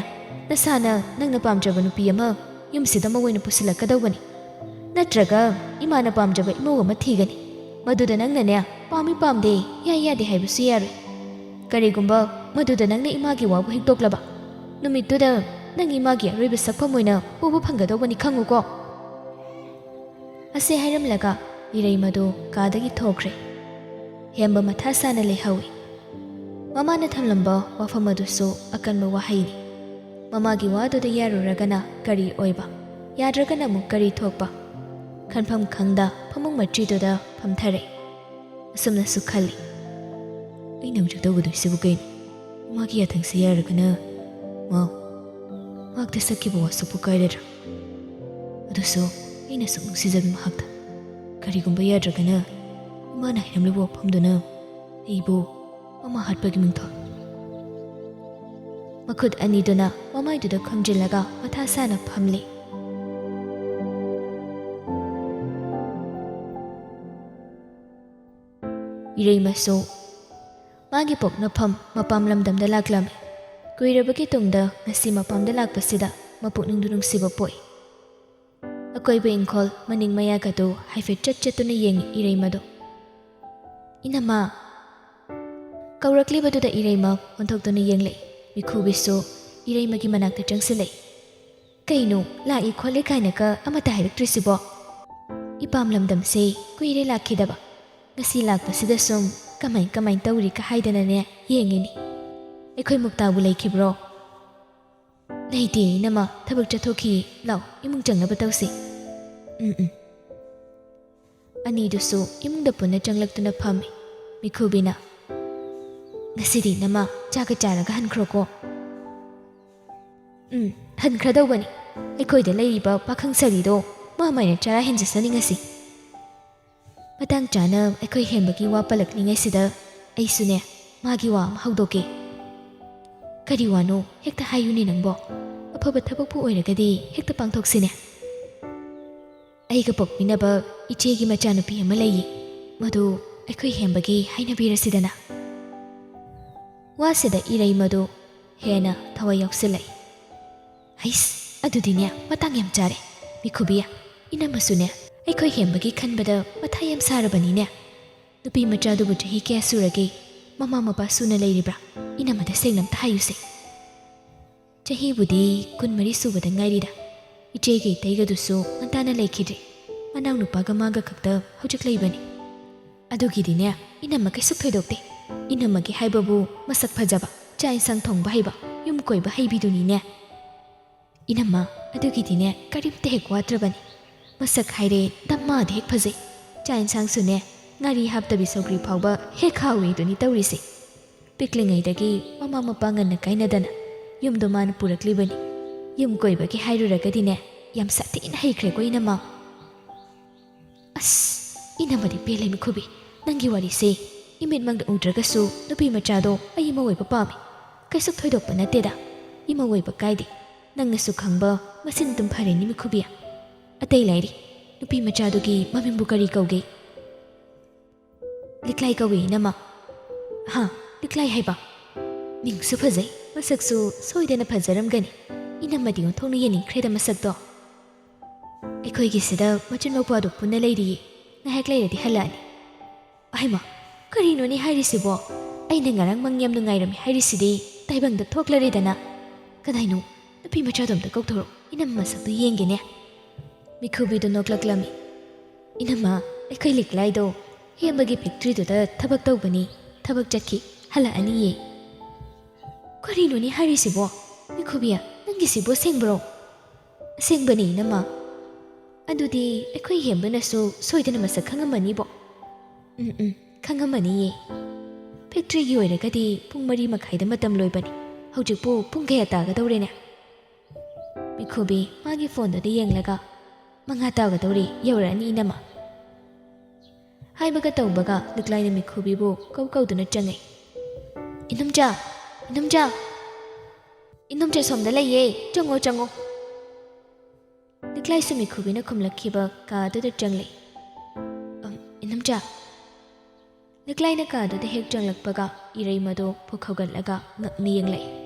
ꯅꯁꯥꯅ ꯅꯪꯅ ꯄꯥꯝꯖꯕ ꯅꯨꯄꯤ ꯑꯃ ꯌꯨꯝꯁꯤꯗ ꯃꯧ ꯑꯣꯏꯅ ꯄꯨꯁꯤꯜꯂꯛꯀꯗꯧꯕꯅꯤ꯫ ꯅꯠꯇ꯭ꯔꯒ ꯏꯃꯥꯅ ꯄꯥꯝꯖꯕ ꯏꯃꯧ ꯑꯃ ꯊꯤꯒꯅꯤ꯫ ꯃꯗꯨꯗ ꯅꯪꯅꯅꯦ ꯄꯥꯝꯃꯤ ꯄꯥꯝꯗꯦ, ꯌꯥꯏ ꯌꯥꯗꯦ ꯍꯥꯏꯕꯁꯨ ꯌꯥꯔꯣꯏ꯫ ꯀꯔꯤꯒꯨꯝꯕ ꯃꯗꯨꯗ ꯅꯪꯅ ꯏꯃꯥꯒꯤ ꯋꯥꯕꯨ ꯍꯤꯛꯇꯣꯛꯂꯕ ꯅꯨꯃꯤꯠꯇꯨꯗ ꯅꯪ ꯏꯃꯥꯒꯤ ꯑꯔꯣꯏꯕ ꯁꯛꯐꯝ ꯑꯣꯏꯅ ꯎꯕ ꯐꯪꯒꯗꯧꯕꯅꯤ, ꯈꯪꯉꯨꯀꯣ꯫" ꯑꯁꯤ ꯍꯥꯏꯔꯝꯂꯒ ꯏꯔꯩꯃꯗꯨ ꯀꯥꯗꯒꯤ ꯊꯣꯛꯈ꯭ꯔꯦ꯫ ꯍꯦꯝꯕ ꯃꯊꯥ ꯁꯥꯅ ꯂꯩꯍꯧꯏ꯫ ꯃꯃꯥꯅ ꯊꯝꯂꯝꯕ ꯋꯥꯐꯝ ꯑꯗꯨꯁꯨ ꯑꯀꯟꯕ ꯋꯥꯍꯩꯅꯤ꯫ ꯃꯃꯥꯒꯤ ꯋꯥꯗꯨꯗ ꯌꯥꯔꯨꯔꯒꯅ ꯀꯔꯤ ꯑꯣꯏꯕ, ꯌꯥꯗ꯭ꯔꯒꯅ ꯑꯃꯨꯛ ꯀꯔꯤ ꯊꯣꯛꯄ? ꯈꯟꯐꯝ ꯈꯪꯗ ꯐꯃꯨꯡ ꯃꯆꯤꯗꯨꯗ ꯐꯝꯊꯔꯦ꯫ ꯑꯁꯨꯝꯅꯁꯨ ꯈꯜꯂꯤ, "ꯑꯩꯅ ꯍꯧꯖꯤꯛ ꯇꯧꯒꯗꯣꯏꯁꯤꯕꯨ ꯀꯩꯅꯣ? ꯏꯃꯥꯒꯤ ꯌꯥꯊꯪꯁꯦ ꯌꯥꯔꯒꯅ, ꯃꯥ, ꯃꯍꯥꯛꯇ ꯁꯛꯈꯤꯕ ꯋꯥꯁꯛꯄꯨ ꯀꯥꯏꯔꯗ꯭ꯔꯥ? ꯑꯗꯨꯁꯨ ꯑꯩꯅ ꯁꯨꯛ ꯅꯨꯡꯁꯤꯖꯕꯤ ꯃꯍꯥꯛꯇ꯫ ꯀꯔꯤꯒꯨꯝꯕ ꯌꯥꯗ꯭ꯔꯒꯅ ꯏꯃꯥꯅ ꯍꯥꯏꯔꯝꯂꯤꯕ ꯋꯥꯐꯝꯗꯨꯅ ꯑꯩꯕꯨ ꯃꯃꯥ ꯍꯥꯠꯄꯒꯤ ꯃꯤꯡꯊꯣꯜ꯫ ꯃꯈꯨꯠ ꯑꯅꯤꯗꯨꯅ ꯃꯃꯥꯏꯗꯨꯗ ꯈꯨꯝꯖꯤꯜꯂꯒ ꯃꯊꯥ ꯁꯥꯅ ꯐꯝꯂꯤ꯫ ꯏꯔꯩꯃꯁꯨ ꯃꯥꯒꯤ ꯄꯣꯛꯅꯐꯝ ꯃꯄꯥꯝ ꯂꯝꯗꯝꯗ ꯂꯥꯛꯂꯝꯃꯤ꯫ ꯀꯨꯏꯔꯕꯒꯤ ꯇꯨꯡꯗ ꯉꯁꯤ ꯃꯄꯥꯝꯗ ꯂꯥꯛꯄꯁꯤꯗ ꯃꯄꯨꯛꯅꯤꯡꯗꯨ ꯅꯨꯡꯁꯤꯕ ꯄꯣꯛꯏ꯫ ꯑꯀꯣꯏꯕ ꯏꯪꯈꯣꯜ ꯃꯅꯤꯡ ꯃꯌꯥꯒꯗꯨ ꯍꯥꯏꯐꯦꯠ ꯆꯠ ꯆꯠꯇꯨꯅ ꯌꯦꯡꯉꯤ ꯏꯔꯩꯃꯗꯣ꯫ "ꯏꯅꯝꯃ!" ꯀꯧꯔꯛꯂꯤꯕꯗꯨꯗ ꯏꯔꯩꯃ ꯑꯣꯟꯊꯣꯛꯇꯨꯅ ꯌꯦꯡꯂꯛꯏ꯫ ꯃꯤꯈꯨꯕꯤꯁꯨ ꯏꯔꯩꯃꯒꯤ ꯃꯅꯥꯛꯇ ꯆꯪꯁꯤꯜꯂꯛꯏ꯫ "ꯀꯩꯅꯣ, ꯂꯥꯛꯏ ꯈꯣꯠꯂꯤ ꯀꯥꯏꯅꯒ ꯑꯃꯠꯇ ꯍꯥꯏꯔꯛꯇ꯭ꯔꯤꯁꯤꯕꯣ? ꯏꯄꯥꯝ ꯂꯝꯗꯝꯁꯦ ꯀꯨꯏꯔꯦ ꯂꯥꯛꯈꯤꯗꯕ꯫ ꯉꯁꯤ ꯂꯥꯛꯄꯁꯤꯗ ꯁꯨꯝ ꯀꯃꯥꯏ ꯀꯃꯥꯏ ꯇꯧꯔꯤꯒ ꯍꯥꯏꯗꯅꯅꯦ ꯌꯦꯡꯉꯤꯅꯤ꯫ ꯑꯩꯈꯣꯏ ꯃꯨꯛꯇꯥꯕꯨ ꯂꯩꯈꯤꯕ꯭ꯔꯣ?" "ꯂꯩꯇꯦ ꯏꯅꯝꯃ, ꯊꯕꯛ ꯆꯠꯊꯣꯛꯈꯤ꯫ ꯂꯥꯛꯑꯣ, ꯏꯃꯨꯡ ꯆꯪꯅꯕ ꯇꯧꯁꯤ꯫" "ꯎꯝ, ꯎꯝ꯫" ꯑꯅꯤꯗꯨꯁꯨ ꯏꯃꯨꯡꯗ ꯄꯨꯟꯅ ꯆꯪꯂꯛꯇꯨꯅ ꯐꯝꯃꯤ꯫ ꯃꯤꯈꯨꯕꯤꯅ, "ꯉꯁꯤꯗꯤ ꯏꯅꯝꯃ ꯆꯥꯒ ꯆꯥꯔꯒ ꯍꯟꯈ꯭ꯔꯣꯀꯣ꯫" "ꯎꯝ, ꯍꯟꯈ꯭ꯔꯗꯧꯕꯅꯤ꯫ ꯑꯩꯈꯣꯏꯗ ꯂꯩꯔꯤꯕ ꯄꯥꯈꯪ ꯁꯥꯔꯤꯗꯣ ꯃꯥ ꯃꯥꯏꯅ ꯆꯔꯥ ꯍꯦꯟꯖꯁꯅꯤ ꯉꯁꯤ꯫" ꯃꯇꯥꯡ ꯆꯥꯅ ꯑꯩꯈꯣꯏ ꯍꯦꯝꯕꯒꯤ ꯋꯥ ꯄꯜꯂꯛꯂꯤꯉꯩꯁꯤꯗ ꯑꯩꯁꯨꯅꯦ ꯃꯥꯒꯤ ꯋꯥ ꯑꯃ ꯍꯧꯗꯣꯛꯀꯦ꯫ "ꯀꯔꯤ ꯋꯥꯅꯣ? ꯍꯦꯛꯇ ꯍꯥꯏꯌꯨꯅꯦ ꯅꯪꯕꯣ꯫ ꯑꯐꯕ ꯊꯕꯛꯄꯨ ꯑꯣꯏꯔꯒꯗꯤ ꯍꯦꯛꯇ ꯄꯥꯡꯊꯣꯛꯁꯤꯅꯦ꯫" "ꯑꯩꯒ ꯄꯣꯛꯃꯤꯟꯅꯕ ꯏꯆꯦꯒꯤ ꯃꯆꯥꯅꯨꯄꯤ ꯑꯃ ꯂꯩꯌꯦ꯫ ꯃꯗꯨ ꯑꯩꯈꯣꯏ ꯍꯦꯝꯕꯒꯤ ꯍꯥꯏꯅꯕꯤꯔꯁꯤꯗꯅ꯫" ꯋꯥꯁꯤꯗ ꯏꯔꯩꯃꯗꯨ ꯍꯦꯟꯅ ꯊꯋꯥꯏ ꯌꯥꯎꯁꯤꯜꯂꯛꯏ꯫ "ꯍꯩꯁ, ꯑꯗꯨꯗꯤꯅꯦ ꯃꯇꯥꯡ ꯌꯥꯝ ꯆꯥꯔꯦ꯫ ꯃꯤꯈꯨꯕꯤ, ꯏꯅꯝꯃꯁꯨꯅꯦ ꯑꯩꯈꯣꯏ ꯍꯦꯝꯕꯒꯤ ꯈꯟꯕꯗ ꯃꯊꯥ ꯌꯥꯝ ꯁꯥꯔꯕꯅꯤꯅꯦ꯫ ꯅꯨꯄꯤ ꯃꯆꯥꯗꯨꯕꯨ ꯆꯍꯤ ꯀꯌꯥ ꯁꯨꯔꯒꯦ? ꯃꯃꯥ ꯃꯄꯥ ꯁꯨꯅ ꯂꯩꯔꯤꯕ꯭ꯔꯥ? ꯏꯅꯝꯃꯗ ꯁꯦꯡꯅ ꯑꯝꯇ ꯍꯥꯏꯌꯨꯁꯦ꯫" "ꯆꯍꯤꯕꯨꯗꯤ ꯀꯨꯟꯃꯔꯤ ꯁꯨꯕꯗ ꯉꯥꯏꯔꯤꯗ꯫ ꯏꯆꯦꯒ ꯏꯇꯩꯒꯗꯨꯁꯨ ꯉꯟꯇꯥꯅ ꯂꯩꯈꯤꯗ꯭ꯔꯦ꯫ ꯃꯅꯥꯎꯅꯨꯄꯥꯒ ꯃꯥꯒ ꯈꯛꯇ ꯍꯧꯖꯤꯛ ꯂꯩꯕꯅꯤ꯫ ꯑꯗꯨꯒꯤꯗꯤꯅꯦ ꯏꯅꯝꯃ ꯀꯩꯁꯨ ꯊꯣꯏꯗꯣꯛꯇꯦ꯫ ꯏꯅꯝꯃꯒꯤ ꯍꯥꯏꯕꯕꯨ ꯃꯁꯛ ꯐꯖꯕ, ꯆꯥꯛ ꯏꯟꯁꯥꯡ ꯊꯣꯡꯕ ꯍꯩꯕ, ꯌꯨꯝ ꯀꯣꯏꯕ ꯍꯩꯕꯤꯗꯨꯅꯤꯅꯦ꯫ ꯏꯅꯝꯃ, ꯑꯗꯨꯒꯤꯗꯤꯅꯦ ꯀꯔꯤꯝꯇ ꯍꯦꯛ ꯋꯥꯠꯇ꯭ꯔꯕꯅꯤ꯫ ꯃꯁꯛ ꯍꯥꯏꯔꯦ ꯗꯝꯃꯥꯗ ꯍꯦꯛ ꯐꯖꯩ꯫ ꯆꯥꯛ ꯏꯟꯁꯥꯡꯁꯨꯅꯦ ꯉꯥꯔꯤ ꯍꯥꯞꯇꯕꯤ ꯁꯧꯒ꯭ꯔꯤ ꯐꯥꯎꯕ ꯍꯦꯛ ꯍꯥꯎꯏꯗꯨꯅꯤ ꯇꯧꯔꯤꯁꯦ꯫ ꯄꯤꯛꯂꯤꯉꯩꯗꯒꯤ ꯃꯃꯥ ꯃꯄꯥ ꯉꯟꯅ ꯀꯥꯏꯅꯗꯅ ꯌꯨꯝꯗꯣ ꯃꯥꯅ ꯄꯨꯔꯛꯂꯤꯕꯅꯤ꯫ ꯌꯨꯝ ꯀꯣꯏꯕꯒꯤ ꯍꯥꯏꯔꯨꯔꯒꯗꯤꯅꯦ, ꯌꯥꯝ ꯁꯥꯊꯤꯅ ꯍꯩꯈ꯭ꯔꯦꯀꯣ ꯏꯅꯝꯃ꯫ ꯑꯁ, ꯏꯅꯝꯃꯗꯤ ꯄꯦꯜꯂꯦ ꯃꯤꯈꯨꯕꯤ꯫ ꯅꯪꯒꯤ ꯋꯥꯔꯤꯁꯦ ꯏꯃꯤꯠꯃꯛꯅ ꯎꯗ꯭ꯔꯒꯁꯨ ꯅꯨꯄꯤ ꯃꯆꯥꯗꯣ ꯑꯩ ꯏꯃꯧ ꯑꯣꯏꯕ ꯄꯥꯝꯃꯤ꯫ ꯀꯩꯁꯨ ꯊꯣꯏꯗꯣꯛꯄ ꯅꯠꯇꯦꯗ꯫ ꯏꯃꯧ ꯑꯣꯏꯕ ꯀꯥꯏꯗꯦ꯫ ꯅꯪꯅꯁꯨ ꯈꯪꯕ ꯃꯁꯤꯅ ꯑꯗꯨꯝ ꯐꯔꯦꯅꯤ ꯃꯤꯈꯨꯕꯤ꯫ ꯑꯇꯩ ꯂꯥꯏꯔꯤ, ꯅꯨꯄꯤ ꯃꯆꯥꯗꯨꯒꯤ ꯃꯃꯤꯡꯕꯨ ꯀꯔꯤ ꯀꯧꯒꯦ? ꯂꯤꯛꯂꯥꯏ ꯀꯧꯏ ꯏꯅꯝꯃ꯫ ꯍꯥ, ꯂꯤꯛꯂꯥꯏ ꯍꯥꯏꯕ? ꯃꯤꯡꯁꯨ ꯐꯖꯩ, ꯃꯁꯛꯁꯨ ꯁꯣꯏꯗꯅ ꯐꯖꯔꯝꯒꯅꯤ꯫ ꯏꯅꯝꯃꯗꯤ ꯑꯣꯟꯊꯣꯛꯅ ꯌꯦꯡꯅꯤꯡꯈ꯭ꯔꯦꯗ ꯃꯁꯛꯇꯣ꯫ ꯑꯩꯈꯣꯏꯒꯤꯁꯤꯗ ꯃꯆꯤꯟ ꯃꯧꯄ꯭ꯋꯥꯗꯣ ꯄꯨꯟꯅ ꯂꯩꯔꯤꯌꯦ꯫ ꯉꯥꯏꯍꯥꯛ ꯂꯩꯔꯗꯤ ꯍꯜꯂꯛꯑꯅꯤ꯫ ꯑꯍꯩꯃ, ꯀꯔꯤꯅꯣꯅꯦ ꯍꯥꯏꯔꯤꯁꯤꯕꯣ? ꯑꯩꯅ ꯉꯔꯥꯡ ꯃꯪ ꯌꯥꯝ ꯅꯨꯡꯉꯥꯏꯔꯝꯃꯤ ꯍꯥꯏꯔꯤꯁꯤꯗꯤ ꯇꯥꯏꯕꯪꯗ ꯊꯣꯛꯂꯔꯦꯗꯅ꯫ ꯀꯗꯥꯏꯅꯣ? ꯅꯨꯄꯤ ꯃꯆꯥꯗꯣ ꯑꯝꯇ ꯀꯧꯊꯣꯔꯛꯎ, ꯏꯅꯝꯃ ꯃꯁꯛꯇꯨ ꯌꯦꯡꯒꯦꯅꯦ꯫ ꯃꯤꯈꯨꯕꯤꯗꯨ ꯅꯣꯛꯂꯛꯂꯝꯃꯤ꯫ ꯏꯅꯝꯃ, ꯑꯩꯈꯣꯏ ꯂꯤꯛꯂꯥꯏꯗꯣ ꯍꯦꯝꯕꯒꯤ ꯐꯦꯛꯇ꯭ꯔꯤꯗꯨꯗ ꯊꯕꯛ ꯇꯧꯕꯅꯤ꯫ ꯊꯕꯛ ꯆꯠꯈꯤ, ꯍꯜꯂꯛꯑꯅꯤꯌꯦ꯫ ꯀꯔꯤꯅꯣꯅꯦ ꯍꯥꯏꯔꯤꯁꯤꯕꯣ? ꯃꯤꯈꯨꯕꯤ, ꯅꯪꯒꯤꯁꯤꯕꯨ ꯑꯁꯦꯡꯕ꯭ꯔꯣ? ꯑꯁꯦꯡꯕꯅꯤ ꯏꯅꯝꯃ꯫ ꯑꯗꯨꯗꯤ ꯑꯩꯈꯣꯏ ꯍꯦꯝꯕꯅꯁꯨ ꯁꯣꯏꯗꯅ ꯃꯁꯛ ꯈꯪꯉꯝꯃꯅꯤꯕꯣ꯫ ꯎꯝ, ꯎꯝ, ꯈꯪꯉꯝꯃꯅꯤꯌꯦ꯫ ꯐꯦꯛꯇ꯭ꯔꯤꯒꯤ ꯑꯣꯏꯔꯒꯗꯤ ꯄꯨꯡ ꯃꯔꯤ ꯃꯈꯥꯏꯗ ꯃꯇꯝ ꯂꯣꯏꯕꯅꯤ꯫ ꯍꯧꯖꯤꯛꯄꯨ ꯄꯨꯡ ꯀꯌꯥ ꯇꯥꯒꯗꯧꯔꯦꯅꯦ? ꯃꯤꯈꯨꯕꯤ ꯃꯥꯒꯤ ꯐꯣꯟꯗꯨꯗ ꯌꯦꯡꯂꯒ, "ꯃꯉꯥ ꯇꯥꯒꯗꯧꯔꯦ, ꯌꯧꯔꯛꯑꯅꯤ ꯏꯅꯝꯃ"꯫ ꯍꯥꯏꯕꯒ ꯇꯧꯕꯒ ꯂꯤꯛꯂꯥꯏꯅ ꯃꯤꯈꯨꯕꯤꯕꯨ ꯀꯧ ꯀꯧꯗꯨꯅ ꯆꯪꯉꯛꯏ꯫ "ꯏꯅꯝꯆꯥ! ꯏꯅꯝꯆꯥ! ꯏꯅꯝꯆꯥ ꯁꯣꯝꯗ ꯂꯩꯌꯦ, ꯆꯪꯉꯣ, ꯆꯪꯉꯣ"꯫ ꯂꯤꯛꯂꯥꯏꯁꯨ ꯃꯤꯈꯨꯕꯤꯅ ꯈꯨꯝꯂꯛꯈꯤꯕ ꯀꯥꯗꯨꯗ ꯆꯪꯂꯛꯏ꯫ "ꯑꯝ, ꯏꯅꯝꯆꯥ"꯫ ꯂꯤꯛꯂꯥꯏꯅ ꯀꯥꯗꯨꯗ ꯍꯦꯛ ꯆꯪꯂꯛꯄꯒ ꯏꯔꯩꯃꯗꯨ ꯄꯨꯛ ꯍꯧꯒꯠꯂꯒ ꯉꯛꯅ ꯌꯦꯡꯂꯛꯏ꯫